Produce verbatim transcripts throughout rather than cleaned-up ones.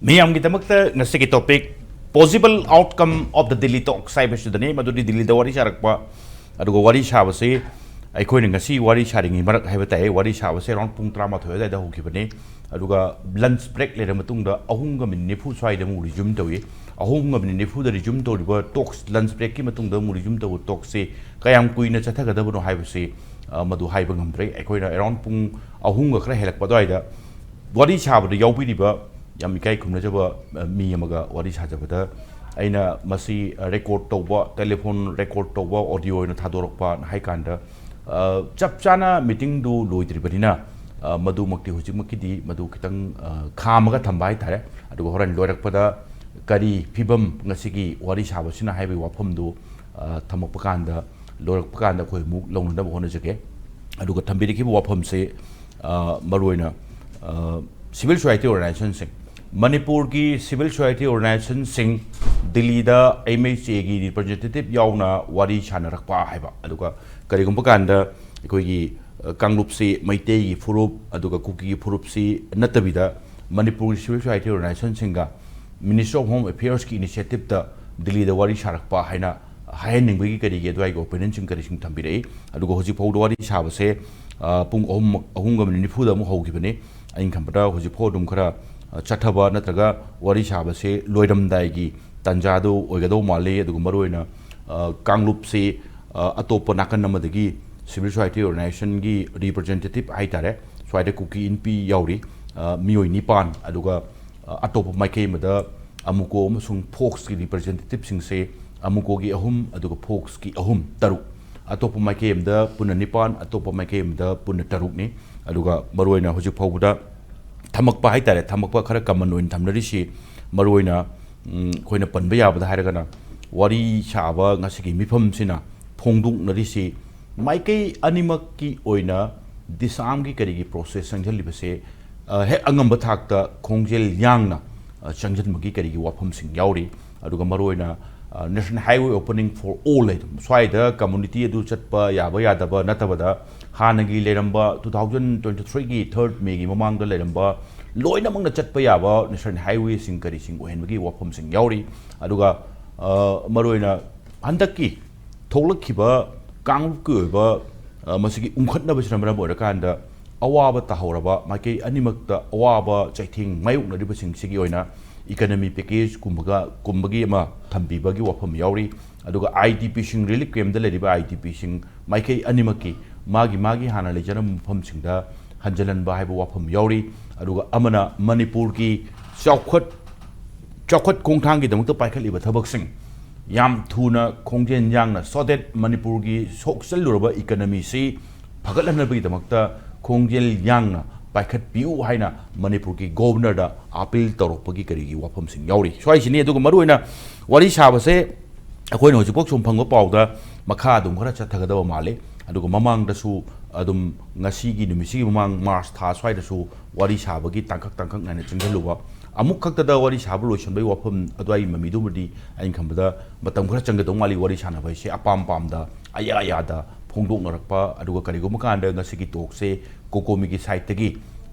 ꯃꯤꯌꯥꯝꯒꯤꯗꯃꯛꯇ ꯉꯁꯤꯒꯤ topic possible outcome of the Delhi talks ꯍꯥꯏꯕꯁꯤꯗꯅꯤ꯫ ꯃꯗꯨꯗꯤ ꯗꯤꯜꯂꯤꯗ ꯋꯥꯔꯤ ꯁꯥꯔꯛꯄ, ꯑꯗꯨꯒ ꯋꯥꯔꯤ ꯁꯥꯕꯁꯤ ꯑꯩꯈꯣꯏꯅ ꯉꯁꯤ ꯋꯥꯔꯤ ꯁꯥꯔꯤꯉꯩ ꯃꯔꯛ ꯍꯥꯏꯕ ꯇꯥꯏ, ꯋꯥꯔꯤ ꯁꯥꯕꯁꯦ around ꯄꯨꯡ ꯇꯔꯥꯃꯥꯊꯣꯏ ꯑꯗꯨꯋꯥꯏꯗ ꯍꯧꯈꯤꯕꯅꯤ꯫ ꯑꯗꯨꯒ lunch break ꯂꯩꯔ ꯃꯇꯨꯡꯗ ꯑꯍꯨꯝꯒ ꯃꯤꯅꯤꯠ ꯅꯤꯐꯨ ꯁ꯭ꯋꯥꯏꯗ ꯑꯃꯨꯛ resume ꯇꯧꯏ꯫ ꯑꯍꯨꯝꯒ ꯃꯤꯅꯤꯠ ꯅꯤꯐꯨꯗ resume ꯇꯧꯔꯤꯕ talks, lunch breakꯀꯤ ꯃꯇꯨꯡꯗ ꯑꯃꯨꯛ resume ꯇꯧꯕ talkꯁꯤ ꯀꯌꯥꯝ ꯀꯨꯏꯅ ꯆꯠꯊꯒꯗꯕꯅꯣ ꯍꯥꯏꯕꯁꯤ, ꯑ, ꯃꯗꯨ ꯍꯥꯏꯕ ꯉꯝꯗ꯭ꯔꯦ꯫ ꯑꯩꯈꯣꯏꯅ around ꯄꯨꯡ ꯑꯍꯨꯝꯒ ꯈꯔ ꯍꯦꯜꯂꯛꯄ ꯑꯗꯨꯋꯥꯏꯗ ꯋꯥꯔꯤ ꯁꯥꯕꯗ ꯌꯥꯎꯕꯤꯔꯤꯕ, ꯌꯥꯝ ꯏꯀꯥꯏ ꯈꯨꯝꯅꯖꯕ, ꯑ, ꯃꯤ ꯑꯃꯒ ꯋꯥꯔꯤ ꯁꯥꯖꯕꯗ, ꯑꯩꯅ ꯃꯁꯤ, ꯑ, record ꯇꯧꯕ, telephone record ꯇꯧꯕ, audio ꯑꯣꯏꯅ ꯊꯥꯗꯣꯔꯛꯄꯅ ꯍꯥꯏ ꯀꯥꯟꯗ, ꯑ, ꯆꯞ ꯆꯥꯅ meetingꯗꯨ ꯂꯣꯏꯗ꯭ꯔꯤꯕꯅꯤꯅ, ꯑ, ꯃꯗꯨꯃꯛꯇꯤ ꯍꯧꯖꯤꯛꯃꯛꯀꯤꯗꯤ ꯃꯗꯨ ꯈꯤꯇꯪ, ꯑ, ꯈꯥꯝꯃꯒ ꯊꯝꯕ ꯍꯥꯏꯇꯥꯔꯦ꯫ ꯑꯗꯨꯒ ꯍꯣꯔꯦꯟ ꯂꯣꯏꯔꯛꯄꯗ ꯀꯔꯤ ꯐꯤꯕꯝ ꯉꯁꯤꯒꯤ ꯋꯥꯔꯤ ꯁꯥꯕꯁꯤꯅ ꯍꯥꯏꯕꯒꯤ ꯋꯥꯐꯝꯗꯨ, ꯑ, ꯊꯝꯃꯛꯄ ꯀꯥꯟꯗ, ꯂꯣꯏꯔꯛꯄ ꯀꯥꯟꯗ ꯑꯩꯈꯣꯏ ꯑꯃꯨꯛ ꯂꯧꯅꯅꯕ ꯍꯣꯠꯅꯖꯒꯦ꯫ ꯑꯗꯨꯒ ꯊꯝꯕꯤꯔꯛꯈꯤꯕ ꯋꯥꯐꯝꯁꯦ, ꯑ, ꯃꯔꯨꯑꯣꯏꯅ, ꯑ, civil society organizationꯁꯤꯡ, ꯃꯅꯤꯄꯨꯔꯒꯤ civil society organizationꯁꯤꯡ ꯗꯤꯜꯂꯤꯗ MHAꯒꯤ representative ꯌꯥꯎꯅ ꯋꯥꯔꯤ ꯁꯥꯟꯅꯔꯛꯄ ꯍꯥꯏꯕ, ꯑꯗꯨꯒ ꯀꯔꯤꯒꯨꯝꯕ ꯀꯥꯟꯗ ꯑꯩꯈꯣꯏꯒꯤ, ꯑ, ꯀꯥꯡꯂꯨꯞꯁꯤ ꯃꯩꯇꯩꯒꯤ ꯐꯨꯔꯨꯞ ꯑꯗꯨꯒ ꯀꯨꯀꯤꯒꯤ ꯐꯨꯔꯨꯞꯁꯤ ꯅꯠꯇꯕꯤꯗ ꯃꯅꯤꯄꯨꯔꯒꯤ civil society organizationꯁꯤꯡꯒ Ministry of Home Affairsꯀꯤ initiativeꯇ ꯗꯤꯜꯂꯤꯗ ꯋꯥꯔꯤ ꯁꯥꯔꯛꯄ ꯍꯥꯏꯅ ꯍꯥꯏꯍꯟꯅꯤꯡꯕꯒꯤ ꯀꯔꯤꯒꯤ ꯑꯗꯨꯋꯥꯏꯒꯤ opinionꯁꯤꯡ ꯀꯔꯤꯁꯤꯡ ꯊꯝꯕꯤꯔꯛꯏ꯫ ꯑꯗꯨꯒ ꯍꯧꯖꯤꯛ ꯐꯥꯎꯗ ꯋꯥꯔꯤ ꯁꯥꯕꯁꯦ, ꯑ, ꯄꯨꯡ ꯑꯍꯨꯝ, ꯑꯍꯨꯝꯒ ꯃꯤꯅꯤꯠ ꯅꯤꯐꯨꯗ ꯑꯃꯨꯛ ꯍꯧꯈꯤꯕꯅꯤ꯫ ꯑꯩꯅ ꯈꯟꯕꯗ ꯍꯧꯖꯤꯛ ꯐꯥꯎ ꯑꯗꯨꯝ ꯈꯔ, ꯑ, ꯆꯠꯊꯕ ꯅꯠꯇ꯭ꯔꯒ ꯋꯥꯔꯤ ꯁꯥꯕꯁꯦ ꯂꯣꯏꯔꯝꯗꯥꯏꯒꯤ ꯇꯥꯟꯖꯥꯗꯨ ꯑꯣꯏꯒꯗꯧ ꯃꯥꯜꯂꯤ꯫ ꯑꯗꯨꯒ ꯃꯔꯨꯑꯣꯏꯅ, ꯑ, ꯀꯥꯡꯂꯨꯞꯁꯤ, ꯑ, ꯑꯇꯣꯞꯄ ꯅꯥꯀꯟ ꯑꯃꯗꯒꯤ civil society organizationꯒꯤ representative ꯍꯥꯏꯇꯥꯔꯦ, ꯁ꯭ꯋꯥꯏꯗ ꯀꯨꯀꯤ ꯏꯟꯄꯤ ꯌꯥꯎꯔꯤ, ꯑ, ꯃꯤꯑꯣꯏ ꯅꯤꯄꯥꯟ, ꯑꯗꯨꯒ, ꯑ, ꯑꯇꯣꯞꯄ ꯃꯥꯏꯀꯩ ꯑꯃꯗ ꯑꯃꯨꯀꯣ ꯑꯃꯁꯨꯡ ꯐꯣꯛꯁꯀꯤ representativeꯁꯤꯡꯁꯦ, ꯑꯃꯨꯀꯣꯒꯤ ꯑꯍꯨꯝ, ꯑꯗꯨꯒ ꯐꯣꯛꯁꯀꯤ ꯑꯍꯨꯝ, ꯇꯔꯨꯛ, ꯑꯇꯣꯞꯄ ꯃꯥꯏꯀꯩ ꯑꯃꯗ ꯄꯨꯟꯅ ꯅꯤꯄꯥꯟ, ꯑꯇꯣꯞꯄ ꯃꯥꯏꯀꯩ ꯑꯃꯗ ꯄꯨꯟꯅ ꯇꯔꯨꯛꯅꯤ꯫ ꯑꯗꯨꯒ ꯃꯔꯨꯑꯣꯏꯅ ꯍꯧꯖꯤꯛ ꯐꯥꯎꯕꯗ ꯊꯝꯃꯛꯄ ꯍꯥꯏꯇꯥꯔꯦ, ꯊꯝꯃꯛꯄ ꯈꯔ common ꯑꯣꯏꯅ ꯊꯝꯅꯔꯤꯁꯤ, ꯃꯔꯨꯑꯣꯏꯅ, ꯎꯝ, ꯑꯩꯈꯣꯏꯅ ꯄꯟꯕ ꯌꯥꯕꯗ ꯍꯥꯏꯔꯒꯅ, ꯋꯥꯔꯤ ꯁꯥꯕ ꯉꯁꯤꯒꯤ ꯃꯤꯐꯝꯁꯤꯅ ꯐꯣꯡꯗꯣꯛꯅꯔꯤꯁꯤ ꯃꯥꯏꯀꯩ ꯑꯅꯤꯃꯛꯀꯤ ꯑꯣꯏꯅ ꯗꯤꯁꯥꯝꯒꯤ ꯀꯔꯤꯒꯤ process ꯆꯪꯁꯤꯜꯂꯤꯕꯁꯦ, ꯑ, ꯍꯦꯛ ꯑꯉꯝꯕ ꯊꯥꯛꯇ ꯈꯣꯡꯖꯦꯜ ꯌꯥꯡꯅ, ꯑ, ꯆꯪꯁꯤꯟꯕꯒꯤ ꯀꯔꯤꯒꯤ ꯋꯥꯐꯝꯁꯤꯡ ꯌꯥꯎꯔꯤ꯫ ꯑꯗꯨꯒ ꯃꯔꯨꯑꯣꯏꯅ National Highway Opening for All ꯍꯥꯏꯗꯣ, ꯁ꯭ꯋꯥꯏꯗ ꯀꯝꯃ꯭ꯌꯨꯅꯤꯇꯤ ꯑꯗꯨ ꯆꯠꯄ ꯌꯥꯕ ꯌꯥꯗꯕ ꯅꯠꯇꯕꯗ, ꯍꯥꯟꯅꯒꯤ ꯂꯩꯔꯝꯕ two thousand twenty threeꯒꯤ third Mayꯒꯤ ꯃꯃꯥꯡꯗ ꯂꯩꯔꯝꯕ ꯂꯣꯏꯅꯃꯛꯅ ꯆꯠꯄ ꯌꯥꯕ National Highwayꯁꯤꯡ ꯀꯔꯤꯁꯤꯡ ꯑꯣꯏꯍꯟꯕꯒꯤ ꯋꯥꯐꯝꯁꯤꯡ ꯌꯥꯎꯔꯤ꯫ ꯑꯗꯨꯒ ꯃꯔꯨꯑꯣꯏꯅ ꯍꯟꯗꯛꯀꯤ ꯊꯣꯛꯂꯛꯈꯤꯕ ꯀꯥꯡꯂꯨꯞꯀꯤ ꯑꯣꯏꯕ ꯃꯁꯤꯒꯤ ꯎꯪꯈꯠꯅꯕꯁꯤꯅ ꯃꯔꯝ ꯑꯣꯏꯔꯀꯥꯟꯗ ꯑꯋꯥꯕ ꯇꯥꯍꯧꯔꯕ ꯃꯥꯏꯀꯩ ꯑꯅꯤꯃꯛꯇ ꯑꯋꯥꯕ ꯆꯩꯊꯦꯡ ꯃꯥꯌꯣꯛꯅꯔꯤꯕꯁꯤꯡꯁꯤꯒꯤ ꯑꯣꯏꯅ economy packageꯀꯨꯝꯕꯒ ꯀꯨꯝꯕꯒꯤ ꯑꯃ ꯊꯝꯕꯤꯕꯒꯤ ꯋꯥꯐꯝ ꯌꯥꯎꯔꯤ꯫ ꯑꯗꯨꯒ IDPꯁꯤꯡ, relief campꯇ ꯂꯩꯔꯤꯕ IDPꯁꯤꯡ ꯃꯥꯏꯀꯩ ꯑꯅꯤꯃꯛꯀꯤ ꯃꯥꯒꯤ ꯃꯥꯒꯤ ꯍꯥꯟꯅ ꯂꯩꯖꯔꯝꯕ ꯃꯐꯝꯁꯤꯡꯗ ꯍꯟꯖꯤꯜꯍꯟꯕ ꯍꯥꯏꯕ ꯋꯥꯐꯝ ꯌꯥꯎꯔꯤ꯫ ꯑꯗꯨꯒ ꯑꯃꯅ ꯃꯅꯤꯄꯨꯔꯒꯤ ꯆꯥꯎꯈꯠ ꯆꯥꯎꯈꯠ ꯈꯣꯡꯊꯥꯡꯒꯤꯗꯃꯛꯇ ꯄꯥꯏꯈꯠꯂꯤꯕ ꯊꯕꯛꯁꯤꯡ ꯌꯥꯝ ꯊꯨꯅ ꯈꯣꯡꯖꯦꯜ ꯌꯥꯡꯅ, so that ꯃꯅꯤꯄꯨꯔꯒꯤ ꯁꯣꯛꯆꯜꯂꯨꯔꯕ economyꯁꯤ ꯐꯒꯠꯍꯟꯅꯕꯒꯤꯗꯃꯛꯇ ꯈꯣꯡꯖꯦꯜ ꯌꯥꯡꯅ ꯄꯥꯏꯈꯠꯄꯤꯌꯨ ꯍꯥꯏꯅ ꯃꯅꯤꯄꯨꯔꯒꯤ Governorꯗ appeal ꯇꯧꯔꯛꯄꯒꯤ ꯀꯔꯤꯒꯤ ꯋꯥꯐꯝꯁꯤꯡ ꯌꯥꯎꯔꯤ꯫ ꯁ꯭ꯋꯥꯏꯁꯤꯅꯤ꯫ ꯑꯗꯨꯒ ꯃꯔꯨꯑꯣꯏꯅ ꯋꯥꯔꯤ ꯁꯥꯕꯁꯦ ꯑꯩꯈꯣꯏꯅ ꯍꯧꯖꯤꯛꯐꯥꯎ ꯁꯨꯝ ꯐꯪꯕ ꯄꯥꯎꯗ ꯃꯈꯥ ꯑꯗꯨꯝ ꯈꯔ ꯆꯠꯊꯒꯗꯕ ꯃꯥꯜꯂꯤ꯫ ꯑꯗꯨꯒ ꯃꯃꯥꯡꯗꯁꯨ ꯑꯗꯨꯝ ꯉꯁꯤꯒꯤ ꯅꯨꯃꯤꯠꯁꯤꯒꯤ ꯃꯃꯥꯡ March ꯊꯥ ꯁ꯭ꯋꯥꯏꯗꯁꯨ ꯋꯥꯔꯤ ꯁꯥꯕꯒꯤ ꯇꯥꯡꯀꯛ ꯇꯥꯡꯀꯛ ꯅꯥꯏꯅ ꯆꯪꯁꯤꯜꯂꯨꯕ, ꯑꯃꯨꯛ ꯈꯛꯇꯗ ꯋꯥꯔꯤ ꯁꯥꯕ ꯂꯣꯏꯁꯤꯟꯕꯒꯤ ꯋꯥꯐꯝ ꯑꯗꯨꯋꯥꯏꯒꯤ ꯃꯃꯤꯗꯨꯃꯗꯤ ꯑꯩꯅ ꯈꯟꯕꯗ ꯃꯇꯝ ꯈꯔ ꯆꯪꯒꯗꯧ ꯃꯥꯜꯂꯤ꯫ ꯋꯥꯔꯤ ꯁꯥꯟꯅꯕ ꯍꯥꯏꯁꯦ ꯑꯄꯥꯝ ꯄꯥꯝꯗ, ꯑꯌꯥ ꯑꯌꯥꯗ ꯐꯣꯡꯗꯣꯛꯅꯔꯛꯄ, ꯑꯗꯨꯒ ꯀꯔꯤꯒꯨꯝꯕ ꯀꯥꯟꯗ ꯉꯁꯤꯒꯤ talkꯁꯦ COCOMIꯒꯤ sideꯇꯒꯤ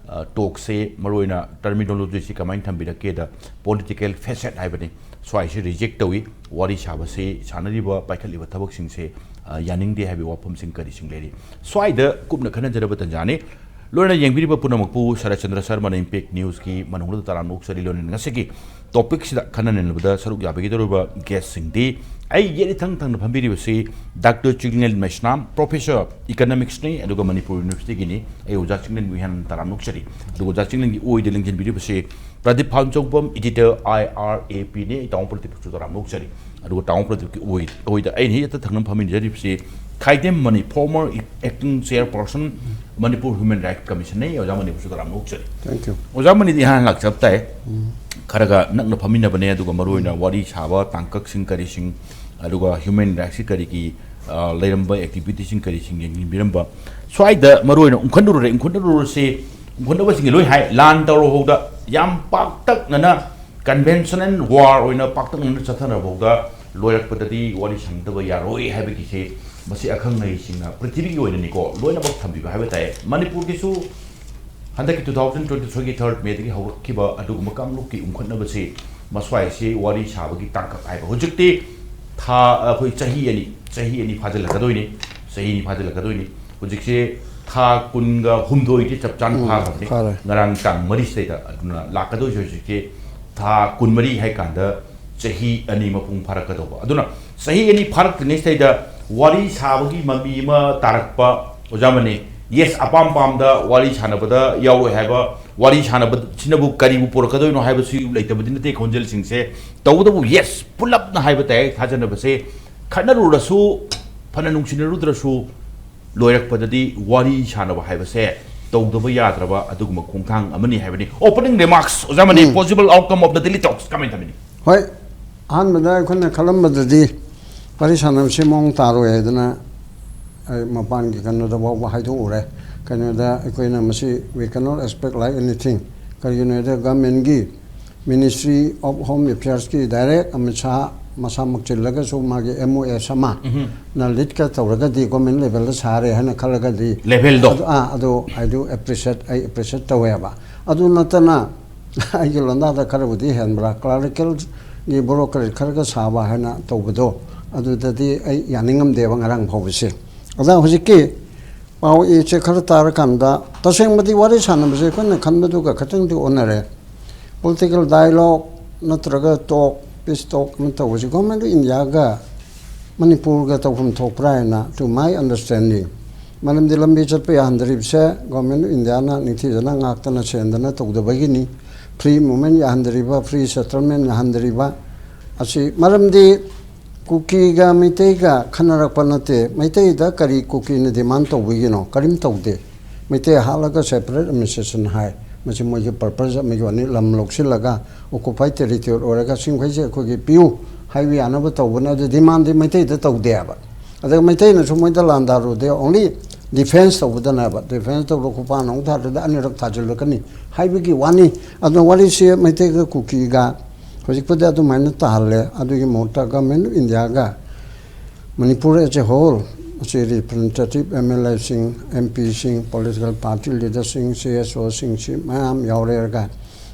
talkꯁꯦ ꯃꯔꯨꯑꯣꯏꯅ terminologyꯁꯤ ꯀꯃꯥꯏꯅ ꯊꯝꯕꯤꯔꯛꯀꯦꯗ political facet ꯍꯥꯏꯕꯅꯤ, ꯁ꯭ꯋꯥꯏꯁꯤ reject ꯇꯧꯏ꯫ ꯋꯥꯔꯤ ꯁꯥꯕꯁꯤ, ꯁꯥꯟꯅꯔꯤꯕ ꯄꯥꯏꯈꯠꯂꯤꯕ ꯊꯕꯛꯁꯤꯡꯁꯦ ꯌꯥꯅꯤꯡꯗꯦ ꯍꯥꯏꯕꯒꯤ ꯋꯥꯐꯝꯁꯤꯡ ꯀꯔꯤꯁꯤꯡ ꯂꯩꯔꯤ, ꯁ꯭ꯋꯥꯏꯗ ꯀꯨꯞꯅ ꯈꯟꯅꯖꯔꯕ ꯇꯟꯖꯥꯅꯤ꯫ ꯂꯣꯏꯅ ꯌꯦꯡꯕꯤꯔꯤꯕ ꯄꯨꯝꯅꯃꯛꯄꯨ ꯁꯔꯠꯆꯟꯗ꯭ꯔ ꯁꯔꯃꯅ Impact Newsꯀꯤ ꯃꯅꯨꯡꯗ ꯇꯔꯥꯝꯅ ꯑꯣꯛꯆꯔꯤ꯫ ꯂꯣꯏꯅ ꯉꯁꯤꯒꯤ topicꯁꯤꯗ ꯈꯟꯅ ꯅꯩꯅꯕꯗ ꯁꯔꯨꯛ ꯌꯥꯕꯤꯒꯗꯧꯔꯤꯕ guestꯁꯤꯡꯗꯤ ꯑꯩ ꯌꯦꯠ ꯏꯊꯪ ꯊꯪꯅ ꯐꯝꯕꯤꯔꯤꯕꯁꯤ Doctor ꯆꯤꯡꯂꯦꯟ ꯃꯩꯁꯅꯥꯝ, Professor Economicsꯅꯤ, ꯑꯗꯨꯒ ꯃꯅꯤꯄꯨꯔ Universityꯒꯤꯅꯤ꯫ ꯑꯩ ꯑꯣꯖꯥ ꯆꯤꯡꯂꯦꯟꯕꯨ ꯍꯦꯟꯅ ꯇꯔꯥꯝꯅ ꯑꯣꯛꯆꯔꯤ꯫ ꯑꯗꯨꯒ ꯑꯣꯖꯥ ꯆꯤꯡꯂꯦꯟꯒꯤ ꯑꯣꯏꯗ ꯂꯦꯡꯁꯤꯟꯕꯤꯔꯤꯕꯁꯤ ꯄ꯭ꯔꯗꯤꯞ ꯐꯥꯜꯆꯧꯕꯝ, editor IRAPꯅꯤ꯫ ꯑꯩ ꯇꯥꯃꯣ ꯄ꯭ꯔꯗꯤꯞꯁꯨ ꯇꯔꯥꯝꯅ ꯑꯣꯛꯆꯔꯤ꯫ ꯑꯗꯨꯒ ꯇꯥꯃꯣ ꯄ꯭ꯔꯗꯤꯞꯀꯤ ꯑꯣꯏ-, ꯑꯣꯏꯗ ꯑꯩꯅ ꯍꯦꯛꯇ ꯊꯪꯅ ꯐꯝꯃꯤꯟꯅꯖꯔꯤꯕꯁꯤ ꯈꯥꯏꯗꯦꯝ ꯃꯅꯤ, former acting chairperson Manipur Human Rights Commissionꯅꯤ꯫ ꯑꯣꯖꯥ ꯃꯅꯤꯕꯨꯁꯨ ꯇꯔꯥꯝꯅ ꯑꯣꯛꯆꯔꯤ꯫ Thank you. ꯑꯣꯖꯥ ꯃꯅꯤꯗꯤ ꯏꯍꯥꯟ ꯂꯥꯛꯆꯕ ꯇꯥꯏ꯫ ꯈꯔꯒ ꯅꯛꯅ ꯐꯝꯃꯤꯟꯅꯕꯅꯦ, ꯑꯗꯨꯒ ꯃꯔꯨꯑꯣꯏꯅ ꯋꯥꯔꯤ ꯁꯥꯕ ꯇꯥꯡꯀꯛꯁꯤꯡ ꯀꯔꯤꯁꯤꯡ, ꯑꯗꯨꯒ human rightsꯀꯤ ꯀꯔꯤꯒꯤ, ꯑ, ꯂꯩꯔꯝꯕ activityꯁꯤꯡ ꯀꯔꯤꯁꯤꯡ ꯌꯦꯡꯁꯤꯟꯕꯤꯔꯝꯕ꯫ ꯁ꯭ꯋꯥꯏꯗ ꯃꯔꯨꯑꯣꯏꯅ ꯎꯪꯈꯠꯂꯨꯔꯦ, ꯎꯪꯈꯠꯂꯨꯔꯁꯤ, ꯎꯪꯈꯠꯅꯕꯁꯤꯡꯒꯤ ꯂꯣꯏ ꯍꯥꯏ, ꯂꯥꯟ ꯇꯧꯔꯐꯥꯎꯗ ꯌꯥꯝ ꯄꯥꯛꯇꯛꯅꯅ conventional war ꯑꯣꯏꯅ ꯄꯥꯛꯇꯛꯅꯅ ꯆꯠꯊꯅꯐꯥꯎꯗ ꯂꯣꯏꯔꯛꯄꯗꯗꯤ ꯋꯥꯔꯤ ꯁꯥꯟꯅꯗꯕ ꯌꯥꯔꯣꯏ ꯍꯥꯏꯕꯒꯤꯁꯦ ꯃꯁꯤ ꯑꯈꯪ ꯑꯍꯩꯁꯤꯡꯅ ꯄ꯭ꯔꯤꯊꯤꯕꯤꯒꯤ ꯑꯣꯏꯅꯅꯤꯀꯣ ꯂꯣꯏꯅꯃꯛ ꯊꯝꯕꯤꯕ ꯍꯥꯏꯕ ꯇꯥꯏ꯫ ꯃꯅꯤꯄꯨꯔꯒꯤꯁꯨ ꯍꯟꯗꯛꯀꯤ two thousand twenty threeꯒꯤ third Mayꯗꯒꯤ ꯍꯧꯔꯛꯈꯤꯕ ꯑꯗꯨꯒꯨꯝꯕ ꯀꯥꯡꯂꯨꯞꯀꯤ ꯎꯪꯈꯠꯅꯕꯁꯤ ꯃꯁ꯭ꯋꯥꯏꯁꯤ ꯋꯥꯔꯤ ꯁꯥꯕꯒꯤ ꯇꯥꯡꯀꯛ ꯍꯥꯏꯕ ꯍꯧꯖꯤꯛꯇꯤ ꯊꯥ ꯑꯩꯈꯣꯏ ꯆꯍꯤ ꯑꯅꯤ ꯆꯍꯤ ꯑꯅꯤ ꯐꯥꯖꯤꯜꯂꯛꯀꯗꯣꯏꯅꯤ꯫ ꯆꯍꯤ ꯑꯅꯤ ꯐꯥꯖꯤꯜꯂꯛꯀꯗꯣꯏꯅꯤ꯫ ꯍꯧꯖꯤꯛꯁꯦ ꯊꯥ ꯀꯨꯟꯒ ꯍꯨꯝꯗꯣꯏꯗꯤ ꯆꯞ ꯆꯥꯅ ꯎꯝ, ꯐꯥꯈ꯭ꯔꯕꯅꯤ꯫ ꯐꯥꯔꯦ꯫ ꯉꯔꯥꯡ ꯇꯥꯡ ꯃꯔꯤꯁꯤꯗꯩꯗ꯫ ꯑꯗꯨꯅ ꯂꯥꯛꯀꯗꯣꯏꯁꯦ ꯍꯧꯖꯤꯛꯁꯦ ꯊꯥ ꯀꯨꯟꯃꯔꯤ ꯍꯥꯏ ꯀꯥꯟꯗ ꯆꯍꯤ ꯑꯅꯤ ꯃꯄꯨꯡ ꯐꯥꯔꯛꯀꯗꯧꯕ꯫ ꯑꯗꯨꯅ ꯆꯍꯤ ꯑꯅꯤ ꯐꯥꯔꯛꯇ꯭ꯔꯤꯉꯩꯁꯤꯗꯩꯗ ꯋꯥꯔꯤ ꯁꯥꯕꯒꯤ ꯃꯃꯤ ꯑꯃ ꯇꯥꯔꯛꯄ ꯑꯣꯖꯥ ꯃꯅꯤ꯫ Yes, ꯑꯄꯥꯝ ꯄꯥꯝꯗ ꯋꯥꯔꯤ ꯁꯥꯟꯅꯕꯗ ꯌꯥꯎꯔꯣꯏ ꯍꯥꯏꯕ, ꯋꯥꯔꯤ ꯁꯥꯟꯅꯕꯁꯤꯅꯕꯨ ꯀꯔꯤꯕꯨ ꯄꯨꯔꯛꯀꯗꯣꯏꯅꯣ ꯍꯥꯏꯕꯁꯨ ꯂꯩꯇꯕꯗꯤ ꯅꯠꯇꯦ ꯈꯣꯟꯖꯦꯜꯁꯤꯡꯁꯦ꯫ ꯇꯧꯕꯇꯕꯨ yes, ꯄꯨꯂꯞꯅ ꯍꯥꯏꯕ ꯇꯥꯏ ꯊꯥꯖꯅꯕꯁꯦ, ꯈꯠꯅꯔꯨꯔꯁꯨ, ꯐꯅ ꯅꯨꯡꯁꯤꯅꯔꯨꯗ꯭ꯔꯁꯨ, ꯂꯣꯏꯔꯛꯄꯗꯗꯤ ꯋꯥꯔꯤ ꯁꯥꯟꯅꯕ ꯍꯥꯏꯕꯁꯦ ꯇꯧꯗꯕ ꯌꯥꯗ꯭ꯔꯕ ꯑꯗꯨꯒꯨꯝꯕ ꯈꯣꯡꯊꯥꯡ ꯑꯃꯅꯤ ꯍꯥꯏꯕꯅꯤ꯫ Opening remarks, ꯑꯣꯖꯥ ꯃꯅꯤ, um. Possible outcome of the daily talks ꯀꯃꯥꯏꯅ ꯊꯝꯃꯤꯅꯤ? ꯍꯣꯏ, ꯑꯍꯥꯟꯕꯗ ꯑꯩꯈꯣꯏꯅ ꯈꯜꯂꯝꯕꯗꯗꯤ ꯋꯥꯔꯤ ꯁꯥꯟꯅꯕꯁꯤ ꯃꯑꯣꯡ ꯇꯥꯔꯣꯏ ꯍꯥꯏꯗꯅ ꯑꯩ ꯃꯄꯥꯟꯒꯤ ꯀꯩꯅꯣꯗ ꯐꯥꯎꯕ ꯍꯥꯏꯗꯣꯛꯎꯔꯦ꯫ ꯀꯩꯅꯣꯗ ꯑꯩꯈꯣꯏꯅ ꯃꯁꯤ we cannot expect like anything꯫ ꯀꯔꯤꯒꯤꯅꯣ ꯍꯥꯏꯗ governmentꯀꯤ Ministry of Home Affairsꯀꯤ direct Amit Shah ꯃꯁꯥꯃꯛ ꯆꯤꯜꯂꯒꯁꯨ ꯃꯥꯒꯤ M O S ꯑꯃ ꯎꯝꯍꯨꯝ꯫ ꯅ leadꯀ ꯇꯧꯔꯒꯗꯤ government levelꯗ ꯁꯥꯔꯦ ꯍꯥꯏꯅ ꯈꯜꯂꯒꯗꯤ ꯂꯦꯚꯦꯜꯗꯣ꯫ ꯑꯗꯨ, ꯑꯥ, ꯑꯗꯨ I do appreciate, ꯑꯩ appreciate ꯇꯧꯋꯦꯕ꯫ ꯑꯗꯨ ꯅꯠꯇꯅ ꯑꯩꯒꯤ ꯂꯣꯟꯗꯥꯗ ꯈꯔꯕꯨꯗꯤ ꯍꯦꯟꯕ꯭ꯔꯥ, clericalꯒꯤ brokerage ꯈꯔꯒ ꯁꯥꯕ ꯍꯥꯏꯅ ꯇꯧꯕꯗꯣ, ꯑꯗꯨꯗꯗꯤ ꯑꯩ ꯌꯥꯅꯤꯡꯉꯝꯗꯦꯕ ꯉꯔꯥꯡ ꯐꯥꯎꯕꯁꯦ꯫ ꯑꯗ ꯍꯧꯖꯤꯛꯀꯤ ꯄꯥꯎ ꯏꯁꯦ ꯈꯔ ꯇꯥꯔꯀꯥꯟꯗ ꯇꯁꯦꯡꯕꯗꯤ ꯋꯥꯔꯤ ꯁꯥꯟꯅꯕꯁꯦ ꯑꯩꯈꯣꯏꯅ ꯈꯟꯕꯗꯨꯒ ꯈꯤꯇꯪꯗꯤ ꯑꯣꯟꯅꯔꯦ꯫ Political dialogue ꯅꯠꯇ꯭ꯔꯒ talk, peace talk ꯑꯃ ꯇꯧꯕꯁꯤ Government of Indiaꯒ ꯃꯅꯤꯄꯨꯔꯒ ꯇꯧꯐꯝ ꯊꯣꯛꯄ꯭ꯔꯥ ꯍꯥꯏꯅ, to my understanding, ꯃꯔꯝꯗꯤ ꯂꯝꯕꯤ ꯆꯠꯄ ꯌꯥꯍꯟꯗ꯭ꯔꯤꯕꯁꯦ Government of Indiaꯅ ꯅꯤꯡꯊꯤꯖꯅ ꯉꯥꯛꯇꯅ ꯁꯦꯟꯗꯅ ꯇꯧꯗꯕꯒꯤꯅꯤ꯫ Free movement ꯌꯥꯍꯟꯗ꯭ꯔꯤꯕ, free settlement ꯌꯥꯍꯟꯗ꯭ꯔꯤꯕ ꯑꯁꯤ ꯃꯔꯝꯗꯤ ꯀꯨꯀꯤꯒ ꯃꯩꯇꯩꯒ ꯈꯟꯅꯔꯛꯄ ꯅꯠꯇꯦ꯫ ꯃꯩꯇꯩꯗ ꯀꯔꯤ ꯀꯨꯀꯤꯅ demand ꯇꯧꯕꯤꯒꯤꯅꯣ? ꯀꯔꯤꯝ ꯇꯧꯗꯦ꯫ ꯃꯩꯇꯩ ꯍꯥꯠꯂꯒ separate administration ꯍꯥꯏ꯫ ꯃꯁꯤ ꯃꯣꯏꯒꯤ purpose ꯑꯃꯒꯤ ꯋꯥꯅꯤ꯫ ꯂꯝ ꯂꯧꯁꯤꯜꯂꯒ occupied territory ꯑꯣꯏꯔꯒ ꯁꯤꯡꯈꯩꯁꯦ ꯑꯩꯈꯣꯏꯒꯤ ꯄꯤꯌꯨ ꯍꯥꯏꯕ ꯌꯥꯅꯕ ꯇꯧꯕꯅꯦ꯫ ꯑꯗꯨ demandꯗꯤ ꯃꯩꯇꯩꯗ ꯇꯧꯗꯦ ꯍꯥꯏꯕ꯫ ꯑꯗꯨꯒ ꯃꯩꯇꯩꯅꯁꯨ ꯃꯣꯏꯗ ꯂꯥꯟꯗꯥꯔꯨꯗꯦ, only defence ꯇꯧꯕꯗꯅꯦꯕ꯫ Defence ꯇꯧꯔ ꯈꯨꯄꯥꯛꯅ ꯑꯃꯨꯛ ꯊꯥꯔꯗꯤ ꯑꯅꯤꯔꯛ ꯊꯥꯖꯤꯜꯂꯛꯀꯅꯤ ꯍꯥꯏꯕꯒꯤ ꯋꯥꯅꯤ꯫ ꯑꯗꯨꯅ ꯋꯥꯔꯤꯁꯤ ꯃꯩꯇꯩꯒ ꯀꯨꯀꯤꯒ ꯍꯧꯖꯤꯛꯄꯨꯗꯤ ꯑꯗꯨꯃꯥꯏꯅ ꯇꯥꯍꯜꯂꯦ꯫ ꯑꯗꯨꯒꯤ ꯃꯍꯨꯠꯇ Government of India ꯒ Manipur as a whole, ꯃꯁꯤ representative M L A ꯁꯤꯡ, M P ꯁꯤꯡ, political party leader ꯁꯤꯡ, C S O ꯁꯤꯡꯁꯤ ꯃꯌꯥꯝ ꯌꯥꯎꯔꯦꯔꯒ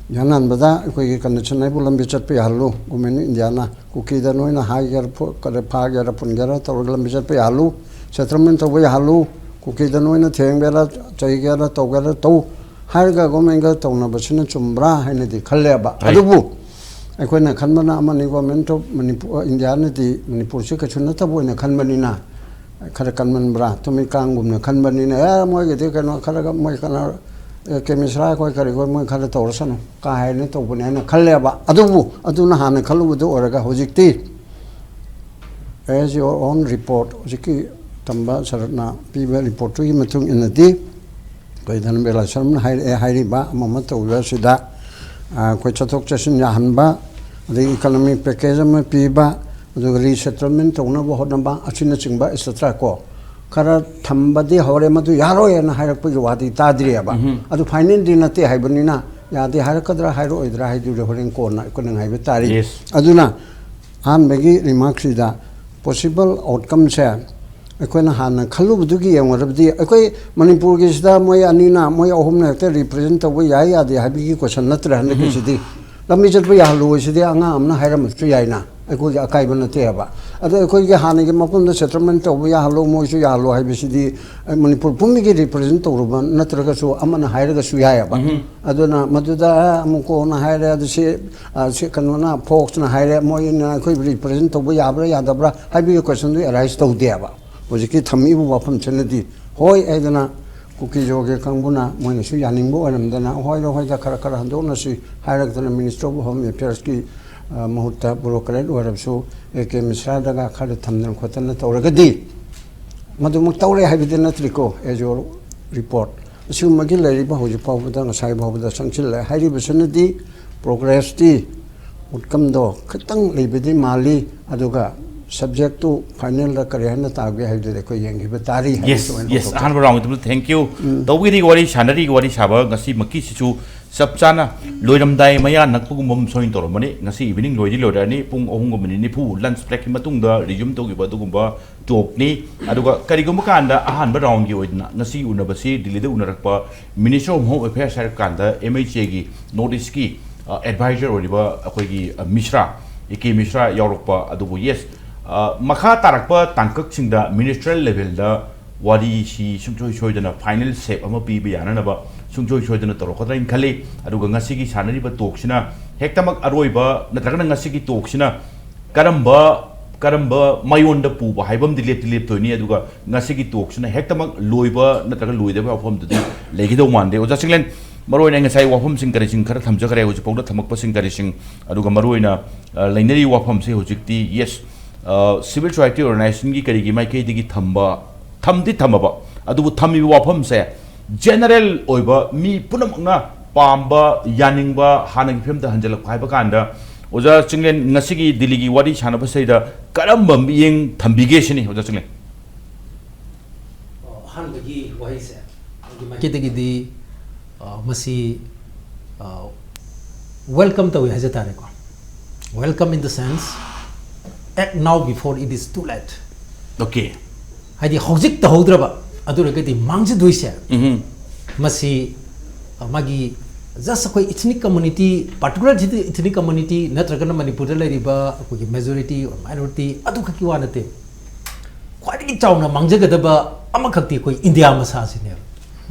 ꯌꯥꯅꯍꯟꯕꯗ ꯑꯩꯈꯣꯏꯒꯤ condition ꯍꯥꯏꯕꯨ ꯂꯝꯕꯤ ꯆꯠꯄ ꯌꯥꯍꯜꯂꯨ꯫ Government of India ꯅ ꯀꯨꯀꯤꯗ ꯅꯣꯏꯅ ꯍꯥꯏꯒꯦꯔꯥ, ꯐꯨ-, ꯀꯔꯤ ꯐꯥꯒꯦꯔꯥ, ꯄꯨꯟꯒꯦꯔꯥ ꯇꯧꯔꯒ ꯂꯝꯕꯤ ꯆꯠꯄ ꯌꯥꯍꯜꯂꯨ, settlement ꯇꯧꯕ ꯌꯥꯍꯜꯂꯨ, ꯀꯨꯀꯤꯗ ꯅꯣꯏꯅ ꯊꯦꯡꯒꯦꯔꯥ, ꯆꯩꯒꯦꯔꯥ, ꯇꯧꯒꯦꯔꯥ ꯇꯧ ꯍꯥꯏꯔꯒ government ꯒ ꯇꯧꯅꯕꯁꯤꯅ ꯆꯨꯝꯕ꯭ꯔꯥ ꯍꯥꯏꯅꯗꯤ ꯈꯜꯂꯦꯕ꯫ ꯍꯣꯏ꯫ ꯑꯗꯨꯕꯨ ꯑꯩꯈꯣꯏꯅ ꯈꯟꯕꯅ ꯑꯃꯅꯤ, Government of Manipur, India ꯅꯗꯤ ꯃꯅꯤꯄꯨꯔꯁꯤ ꯀꯩꯁꯨ ꯅꯠꯇꯕ ꯑꯣꯏꯅ ꯈꯟꯕꯅꯤꯅ, ꯈꯔ ꯀꯟꯃꯟꯕ꯭ꯔꯥ, ꯇꯨꯃꯤꯀꯥꯡꯒꯨꯝꯅ ꯈꯟꯕꯅꯤꯅ, "ꯑꯦ, ꯃꯣꯏꯒꯤꯗꯤ ꯀꯩꯅꯣ ꯈꯔꯒ ꯃꯣꯏ ꯀꯩꯅꯣ, ꯑꯦ, ꯀꯦ ꯃꯤꯁ꯭ꯔꯥ ꯑꯩꯈꯣꯏ ꯀꯔꯤ ꯑꯩꯈꯣꯏ ꯃꯣꯏ ꯈꯔ ꯇꯧꯔꯁꯅꯨ" ꯀꯥ ꯍꯥꯏꯅ ꯇꯧꯕꯅꯦ ꯍꯥꯏꯅ ꯈꯜꯂꯦꯕ꯫ ꯑꯗꯨꯕꯨ ꯑꯗꯨꯅ ꯍꯥꯟꯅ ꯈꯜꯂꯨꯕꯗꯨ ꯑꯣꯏꯔꯒ ꯍꯧꯖꯤꯛꯇꯤ as your own report, ꯍꯧꯖꯤꯛꯀꯤ ꯇꯝꯕ ꯁꯔꯠꯅ ꯄꯤꯕ report ꯇꯨꯒꯤ ꯃꯇꯨꯡ ꯏꯟꯅꯗꯤ, ꯑꯩꯈꯣꯏ ꯙꯅꯕꯤꯔ ꯂꯥꯏꯁ꯭ꯔꯝꯅ ꯍꯥꯏꯔꯛꯑꯦ ꯍꯥꯏꯔꯤꯕ ꯑꯃ ꯑꯃ ꯇꯧꯕ ꯑꯁꯤꯗ, ꯑ, ꯑꯩꯈꯣꯏ ꯆꯠꯊꯣꯛ ꯆꯠꯁꯤꯟ ꯌꯥꯍꯟꯕ, ꯑꯗꯒꯤ economic package ꯑꯃ ꯄꯤꯕ, ꯑꯗꯨꯒ resettlement ꯇꯧꯅꯕ ꯍꯣꯠꯅꯕ ꯑꯁꯤꯅꯆꯤꯡꯕ et cetera ꯀꯣ, ꯈꯔ ꯊꯝꯕꯗꯤ ꯍꯧꯔꯦ꯫ ꯃꯗꯨ ꯌꯥꯔꯣꯏ ꯍꯥꯏꯅ ꯍꯥꯏꯔꯛꯄꯒꯤ ꯋꯥꯗꯤ ꯇꯥꯗ꯭ꯔꯤꯑꯕ꯫ ꯎꯝ꯫ ꯑꯗꯨ final ꯗꯤ ꯅꯠꯇꯦ ꯍꯥꯏꯕꯅꯤꯅ, ꯌꯥꯗꯦ ꯍꯥꯏꯔꯛꯀꯗ꯭ꯔꯥ ꯍꯥꯏꯔꯛꯑꯣꯏꯗ꯭ꯔꯥ ꯍꯥꯏꯗꯨꯗꯤ ꯍꯣꯔꯦꯟ ꯀꯣꯟꯅ ꯑꯩꯈꯣꯏꯅ ꯉꯥꯏꯕ ꯇꯥꯔꯤ꯫ Yes꯫ ꯑꯗꯨꯅ ꯑꯍꯥꯟꯕꯒꯤ remark ꯁꯤꯗ possible outcome ꯁꯦ ꯑꯩꯈꯣꯏꯅ ꯍꯥꯟꯅ ꯈꯜꯂꯨꯕꯗꯨꯒꯤ ꯌꯦꯡꯉꯨꯔꯕꯗꯤ, ꯑꯩꯈꯣꯏ ꯃꯅꯤꯄꯨꯔꯒꯤꯁꯤꯗ ꯃꯣꯏ ꯑꯅꯤꯅ, ꯃꯣꯏ ꯑꯍꯨꯝꯅ ꯍꯦꯛꯇ represent ꯇꯧꯕ ꯌꯥꯏ ꯌꯥꯗꯦ ꯍꯥꯏꯕꯒꯤ question ꯅꯠꯇ꯭ꯔꯦ ꯍꯟꯗꯛꯀꯤꯁꯤꯗꯤ꯫ ꯂꯝꯕꯤ ꯆꯠꯄ ꯌꯥꯍꯜꯂꯨ ꯍꯥꯏꯁꯤꯗꯤ ꯑꯉꯥꯡ ꯑꯃꯅ ꯍꯥꯏꯔꯝꯕꯁꯨ ꯌꯥꯏꯅ, ꯑꯩꯈꯣꯏꯒꯤ ꯑꯀꯥꯏꯕ ꯅꯠꯇꯦ ꯍꯥꯏꯕ꯫ ꯑꯗꯣ ꯑꯩꯈꯣꯏꯒꯤ ꯍꯥꯟꯅꯒꯤ ꯃꯐꯝꯗ settlement ꯇꯧꯕ ꯌꯥꯍꯜꯂꯣ, ꯃꯣꯏꯁꯨ ꯌꯥꯍꯜꯂꯣ ꯍꯥꯏꯕꯁꯤꯗꯤ, ꯑ, ꯃꯅꯤꯄꯨꯔ ꯄꯨꯝꯃꯤꯒꯤ represent ꯇꯧꯔꯨꯕ ꯅꯠꯇ꯭ꯔꯒꯁꯨ ꯑꯃꯅ ꯍꯥꯏꯔꯒꯁꯨ ꯌꯥꯏꯑꯕ꯫ ꯎꯝ꯫ ꯑꯗꯨꯅ ꯃꯗꯨꯗ, ꯑ, ꯑꯃꯨꯛ ꯀꯣꯟꯅ ꯍꯥꯏꯔꯦ, ꯑꯗꯨ ꯁꯤ, ꯑ, ꯁꯤ ꯀꯩꯅꯣꯅ, Fox ꯅ ꯍꯥꯏꯔꯦ, ꯃꯣꯏꯅ ꯑꯩꯈꯣꯏ represent ꯇꯧꯕ ꯌꯥꯕ꯭ꯔꯥ ꯌꯥꯗꯕ꯭ꯔꯥ ꯍꯥꯏꯕꯒꯤ question ꯗꯨ arise ꯇꯧꯗꯦꯕ꯫ ꯍꯧꯖꯤꯛꯀꯤ ꯊꯝꯃꯤꯕ ꯋꯥꯐꯝꯁꯤꯅꯗꯤ ꯍꯣꯏ ꯍꯥꯏꯗꯅ ꯀꯨꯀꯤ ꯖꯣꯒꯤ ꯀꯥꯡꯕꯨꯅ ꯃꯣꯏꯅꯁꯨ ꯌꯥꯅꯤꯡꯕ ꯑꯣꯏꯔꯝꯗꯅ, "ꯍꯣꯏꯗ, ꯍꯣꯏꯗ, ꯈꯔ ꯈꯔ ꯍꯟꯗꯣꯛꯅꯁꯤ" ꯍꯥꯏꯔꯒꯗꯅ Ministry of Home Affairs ꯀꯤ, ꯑ, ꯃꯍꯨꯠꯇ bureaucrat ꯑꯣꯏꯔꯕꯁꯨ ꯑꯦ ꯀꯦ ꯃꯤꯁ꯭ꯔꯥꯗꯒ ꯈꯔ ꯊꯝꯗꯅ ꯈꯣꯠꯇꯅ ꯇꯧꯔꯒꯗꯤ, ꯃꯗꯨꯃꯛ ꯇꯧꯔꯦ ꯍꯥꯏꯕꯗꯤ ꯅꯠꯇ꯭ꯔꯤꯀꯣ, as your report꯫ ꯑꯁꯤꯒꯨꯝꯕꯒꯤ ꯂꯩꯔꯤꯕ ꯍꯧꯖꯤꯛ ꯐꯥꯎꯕꯗ, ꯉꯁꯥꯏ ꯐꯥꯎꯕꯗ ꯆꯪꯁꯤꯜꯂꯦ ꯍꯥꯏꯔꯤꯕꯁꯤꯅꯗꯤ progress ꯇꯤ, outcome ꯗꯣ ꯈꯤꯇꯪ ꯂꯩꯕꯗꯤ ꯃꯥꯜꯂꯤ꯫ ꯑꯗꯨꯒ subject ꯇꯨ final ꯗ ꯀꯔꯤ ꯍꯥꯏꯅ ꯇꯥꯒꯦ ꯍꯥꯏꯕꯗꯨꯗꯤ ꯑꯩꯈꯣꯏ ꯌꯦꯡꯈꯤꯕ ꯇꯥꯔꯤ ꯍꯥꯏꯕꯁꯤ Yes, ꯑꯣꯏꯅ yes, ꯐꯣꯡꯗꯣꯛꯆꯔꯤ꯫ ꯑꯍꯥꯟꯕ round ꯗꯨꯗ thank you꯫ ꯎꯝ꯫ ꯇꯧꯕꯒꯤꯗꯤ ꯋꯥꯔꯤ ꯁꯥꯟꯅꯔꯤꯒ ꯋꯥꯔꯤ ꯁꯥꯕ ꯉꯁꯤꯃꯛꯀꯤꯁꯤꯁꯨ ꯆꯞ ꯆꯥꯅ ꯂꯣꯏꯔꯝꯗꯥꯏ ꯃꯌꯥ ꯅꯛꯄꯒꯨꯝꯕ ꯑꯃ ꯁꯣꯏꯅ ꯇꯧꯔꯝꯃꯅꯤ꯫ ꯉꯁꯤ ꯏꯚꯤꯅꯤꯡ ꯂꯣꯏꯗꯤ ꯂꯣꯏꯔꯛꯑꯅꯤ, ꯄꯨꯡ ꯑꯍꯨꯝꯒ ꯃꯤꯅꯤꯠ ꯅꯤꯐꯨ ꯂꯟꯆ ꯕ꯭ꯔꯦꯛꯀꯤ ꯃꯇꯨꯡꯗ ꯔꯤꯖ꯭ꯌꯨꯝ ꯇꯧꯈꯤꯕ ꯑꯗꯨꯒꯨꯝꯕ ꯇꯣꯛꯅꯤ꯫ ꯑꯗꯨꯒ ꯀꯔꯤꯒꯨꯝꯕ ꯀꯥꯟꯗ ꯑꯍꯥꯟꯕ ꯔꯥꯎꯟꯒꯤ ꯑꯣꯏꯅ ꯉꯁꯤ ꯎꯅꯕꯁꯤ ꯗꯤꯜꯂꯤꯗ ꯎꯅꯔꯛꯄ ꯃꯤꯅꯤꯁꯇꯔ ꯑꯣꯐ ꯍꯣꯝ ꯑꯦꯐꯤꯌꯔꯁ ꯍꯥꯏꯔ ꯀꯥꯟꯗ ꯑꯦꯝ ꯑꯩꯆ ꯑꯦꯒꯤ ꯅꯣꯔꯠ ꯏꯁꯀꯤ ꯑꯦꯗꯚꯥꯏꯖꯔ ꯑꯣꯏꯔꯤꯕ ꯑꯩꯈꯣꯏꯒꯤ, ꯑ, ꯃꯤꯁ꯭ꯔꯥ, ꯑꯦ ꯀꯦ ꯃꯤꯁ꯭ꯔꯥ ꯌꯥꯎꯔꯛꯄ꯫ ꯑꯗꯨꯕꯨ ꯌꯦꯁ, ꯃꯈꯥ ꯇꯥꯔꯛꯄ ꯇꯥꯡꯀꯛꯁꯤꯡꯗ ꯃꯤꯅꯤꯁꯇ꯭ꯔꯦꯜ ꯂꯦꯚꯦꯜꯗ ꯋꯥꯔꯤꯁꯤ ꯁꯨꯡꯁꯣꯏ ꯁꯣꯏꯗꯅ ꯐꯥꯏꯅꯦꯜ ꯁꯦꯞ ꯑꯃ ꯄꯤꯕ ꯌꯥꯅꯅꯕ ꯁꯨꯡꯁꯣꯏ ꯁꯣꯏꯗꯅ ꯇꯧꯔꯛꯀꯗ꯭ꯔꯥ ꯍꯥꯏꯅ ꯈꯜꯂꯤ꯫ ꯑꯗꯨꯒ ꯉꯁꯤꯒꯤ ꯁꯥꯟꯅꯔꯤꯕ ꯇꯣꯛꯁꯤꯅ ꯍꯦꯛꯇꯃꯛ ꯑꯔꯣꯏꯕ ꯅꯠꯇ꯭ꯔꯒꯅ ꯉꯁꯤꯒꯤ ꯇꯣꯛꯁꯤꯅ ꯀꯔꯝꯕ, ꯀꯔꯝꯕ ꯃꯥꯏꯌꯣꯟꯗ ꯄꯨꯕ ꯍꯥꯏꯕ ꯑꯃꯗꯤ ꯂꯦꯞꯇꯤ ꯂꯦꯞꯇꯣꯏꯅꯤ꯫ ꯑꯗꯨꯒ ꯉꯁꯤꯒꯤ ꯇꯣꯛꯁꯤꯅ ꯍꯦꯛꯇꯃꯛ ꯂꯣꯏꯕ ꯅꯠꯇ꯭ꯔꯒ ꯂꯣꯏꯗꯕ ꯋꯥꯐꯝꯗꯨꯗꯤ ꯂꯩꯒꯗꯧ ꯃꯥꯟꯗꯦ꯫ ꯑꯣꯖꯥ ꯆꯤꯡꯂꯦꯟ, ꯃꯔꯨꯑꯣꯏꯅ ꯉꯁꯥꯏ ꯋꯥꯐꯝꯁꯤꯡ ꯀꯔꯤꯁꯤꯡ ꯈꯔ ꯊꯝꯖꯈ꯭ꯔꯦ, ꯍꯧꯖꯤꯛꯐꯥꯎꯗ ꯊꯝꯃꯛꯄꯁꯤꯡ ꯀꯔꯤꯁꯤꯡ, ꯑꯗꯨꯒ ꯃꯔꯨꯑꯣꯏꯅ, ꯑ, ꯂꯩꯅꯔꯤꯕ ꯋꯥꯐꯝꯁꯦ ꯍꯧꯖꯤꯛꯇꯤ, ꯌꯦꯁ, ꯑ, ꯁꯤꯚꯤꯜ ꯁꯣꯁꯥꯏꯇꯤ ꯑꯣꯔꯒꯅꯥꯏꯖꯦꯁꯟꯒꯤ ꯀꯔꯤꯒꯤ ꯃꯥꯏꯀꯩꯗꯒꯤ ꯊꯝꯕ, ꯊꯝꯗꯤ ꯊꯝꯃꯕ, ꯑꯗꯨꯕꯨ ꯊꯝꯃꯤꯕ ꯋꯥꯐꯝꯁꯦ ꯖꯦꯅꯔꯦꯜ ꯑꯣꯏꯕ ꯃꯤ ꯄꯨꯝꯅꯃꯛꯅ ꯄꯥꯝꯕ, ꯌꯥꯅꯤꯡꯕ, ꯍꯥꯟꯅꯒꯤ ꯐꯤꯕꯝꯗ ꯍꯟꯖꯤꯜꯂꯛꯄ ꯍꯥꯏꯕ ꯀꯥꯟꯗ, ꯑꯣꯖꯥ ꯆꯤꯡꯂꯦꯟ, ꯉꯁꯤꯒꯤ ꯗꯤꯜꯂꯤꯒꯤ ꯋꯥꯔꯤ ꯁꯥꯟꯅꯕꯁꯤꯗꯩꯗ ꯀꯔꯝꯕ ꯃꯤꯠꯌꯦꯡ ꯊꯝꯕꯤꯒꯦ ꯁꯤꯅꯤ, ꯑꯣꯖꯥ ꯆꯤꯡꯂꯦꯟ꯫ ꯑꯍꯥꯟꯕꯒꯤ ꯋꯥꯍꯩꯁꯦ ꯑꯩꯒꯤ ꯃꯥꯏꯀꯩꯗꯒꯤꯗꯤ, ꯑ, ꯃꯁꯤ, ꯑ, welcome ꯇꯧꯏ ꯍꯥꯏꯖ ꯇꯥꯔꯦꯀꯣ꯫ Welcome in the sense, act now before it is too late꯫ Okay. ꯍꯥꯏꯗꯤ ꯍꯧꯖꯤꯛ ꯇꯧꯍꯧꯗ꯭ꯔꯕ ꯑꯗꯨ ꯑꯣꯏꯔꯒꯗꯤ ꯃꯥꯡꯖꯗꯣꯏꯁꯦ, ꯎꯝ꯫ ꯃꯁꯤ, ꯑ, ꯃꯥꯒꯤ just ꯑꯩꯈꯣꯏ ethnic community, particular ethnic community ꯅꯠꯇ꯭ꯔꯒꯅ ꯃꯅꯤꯄꯨꯔꯗ ꯂꯩꯔꯤꯕ ꯑꯩꯈꯣꯏꯒꯤ majority or minority ꯑꯗꯨꯈꯛꯀꯤ ꯋꯥ ꯅꯠꯇꯦ꯫ ꯈ꯭ꯋꯥꯏꯗꯒꯤ ꯆꯥꯎꯅ ꯃꯥꯡꯖꯒꯗꯕ ꯑꯃꯈꯛꯇꯤ ꯑꯩꯈꯣꯏ ꯏꯟꯗꯤꯌꯥ ꯃꯁꯥꯁꯤꯅꯦꯕ꯫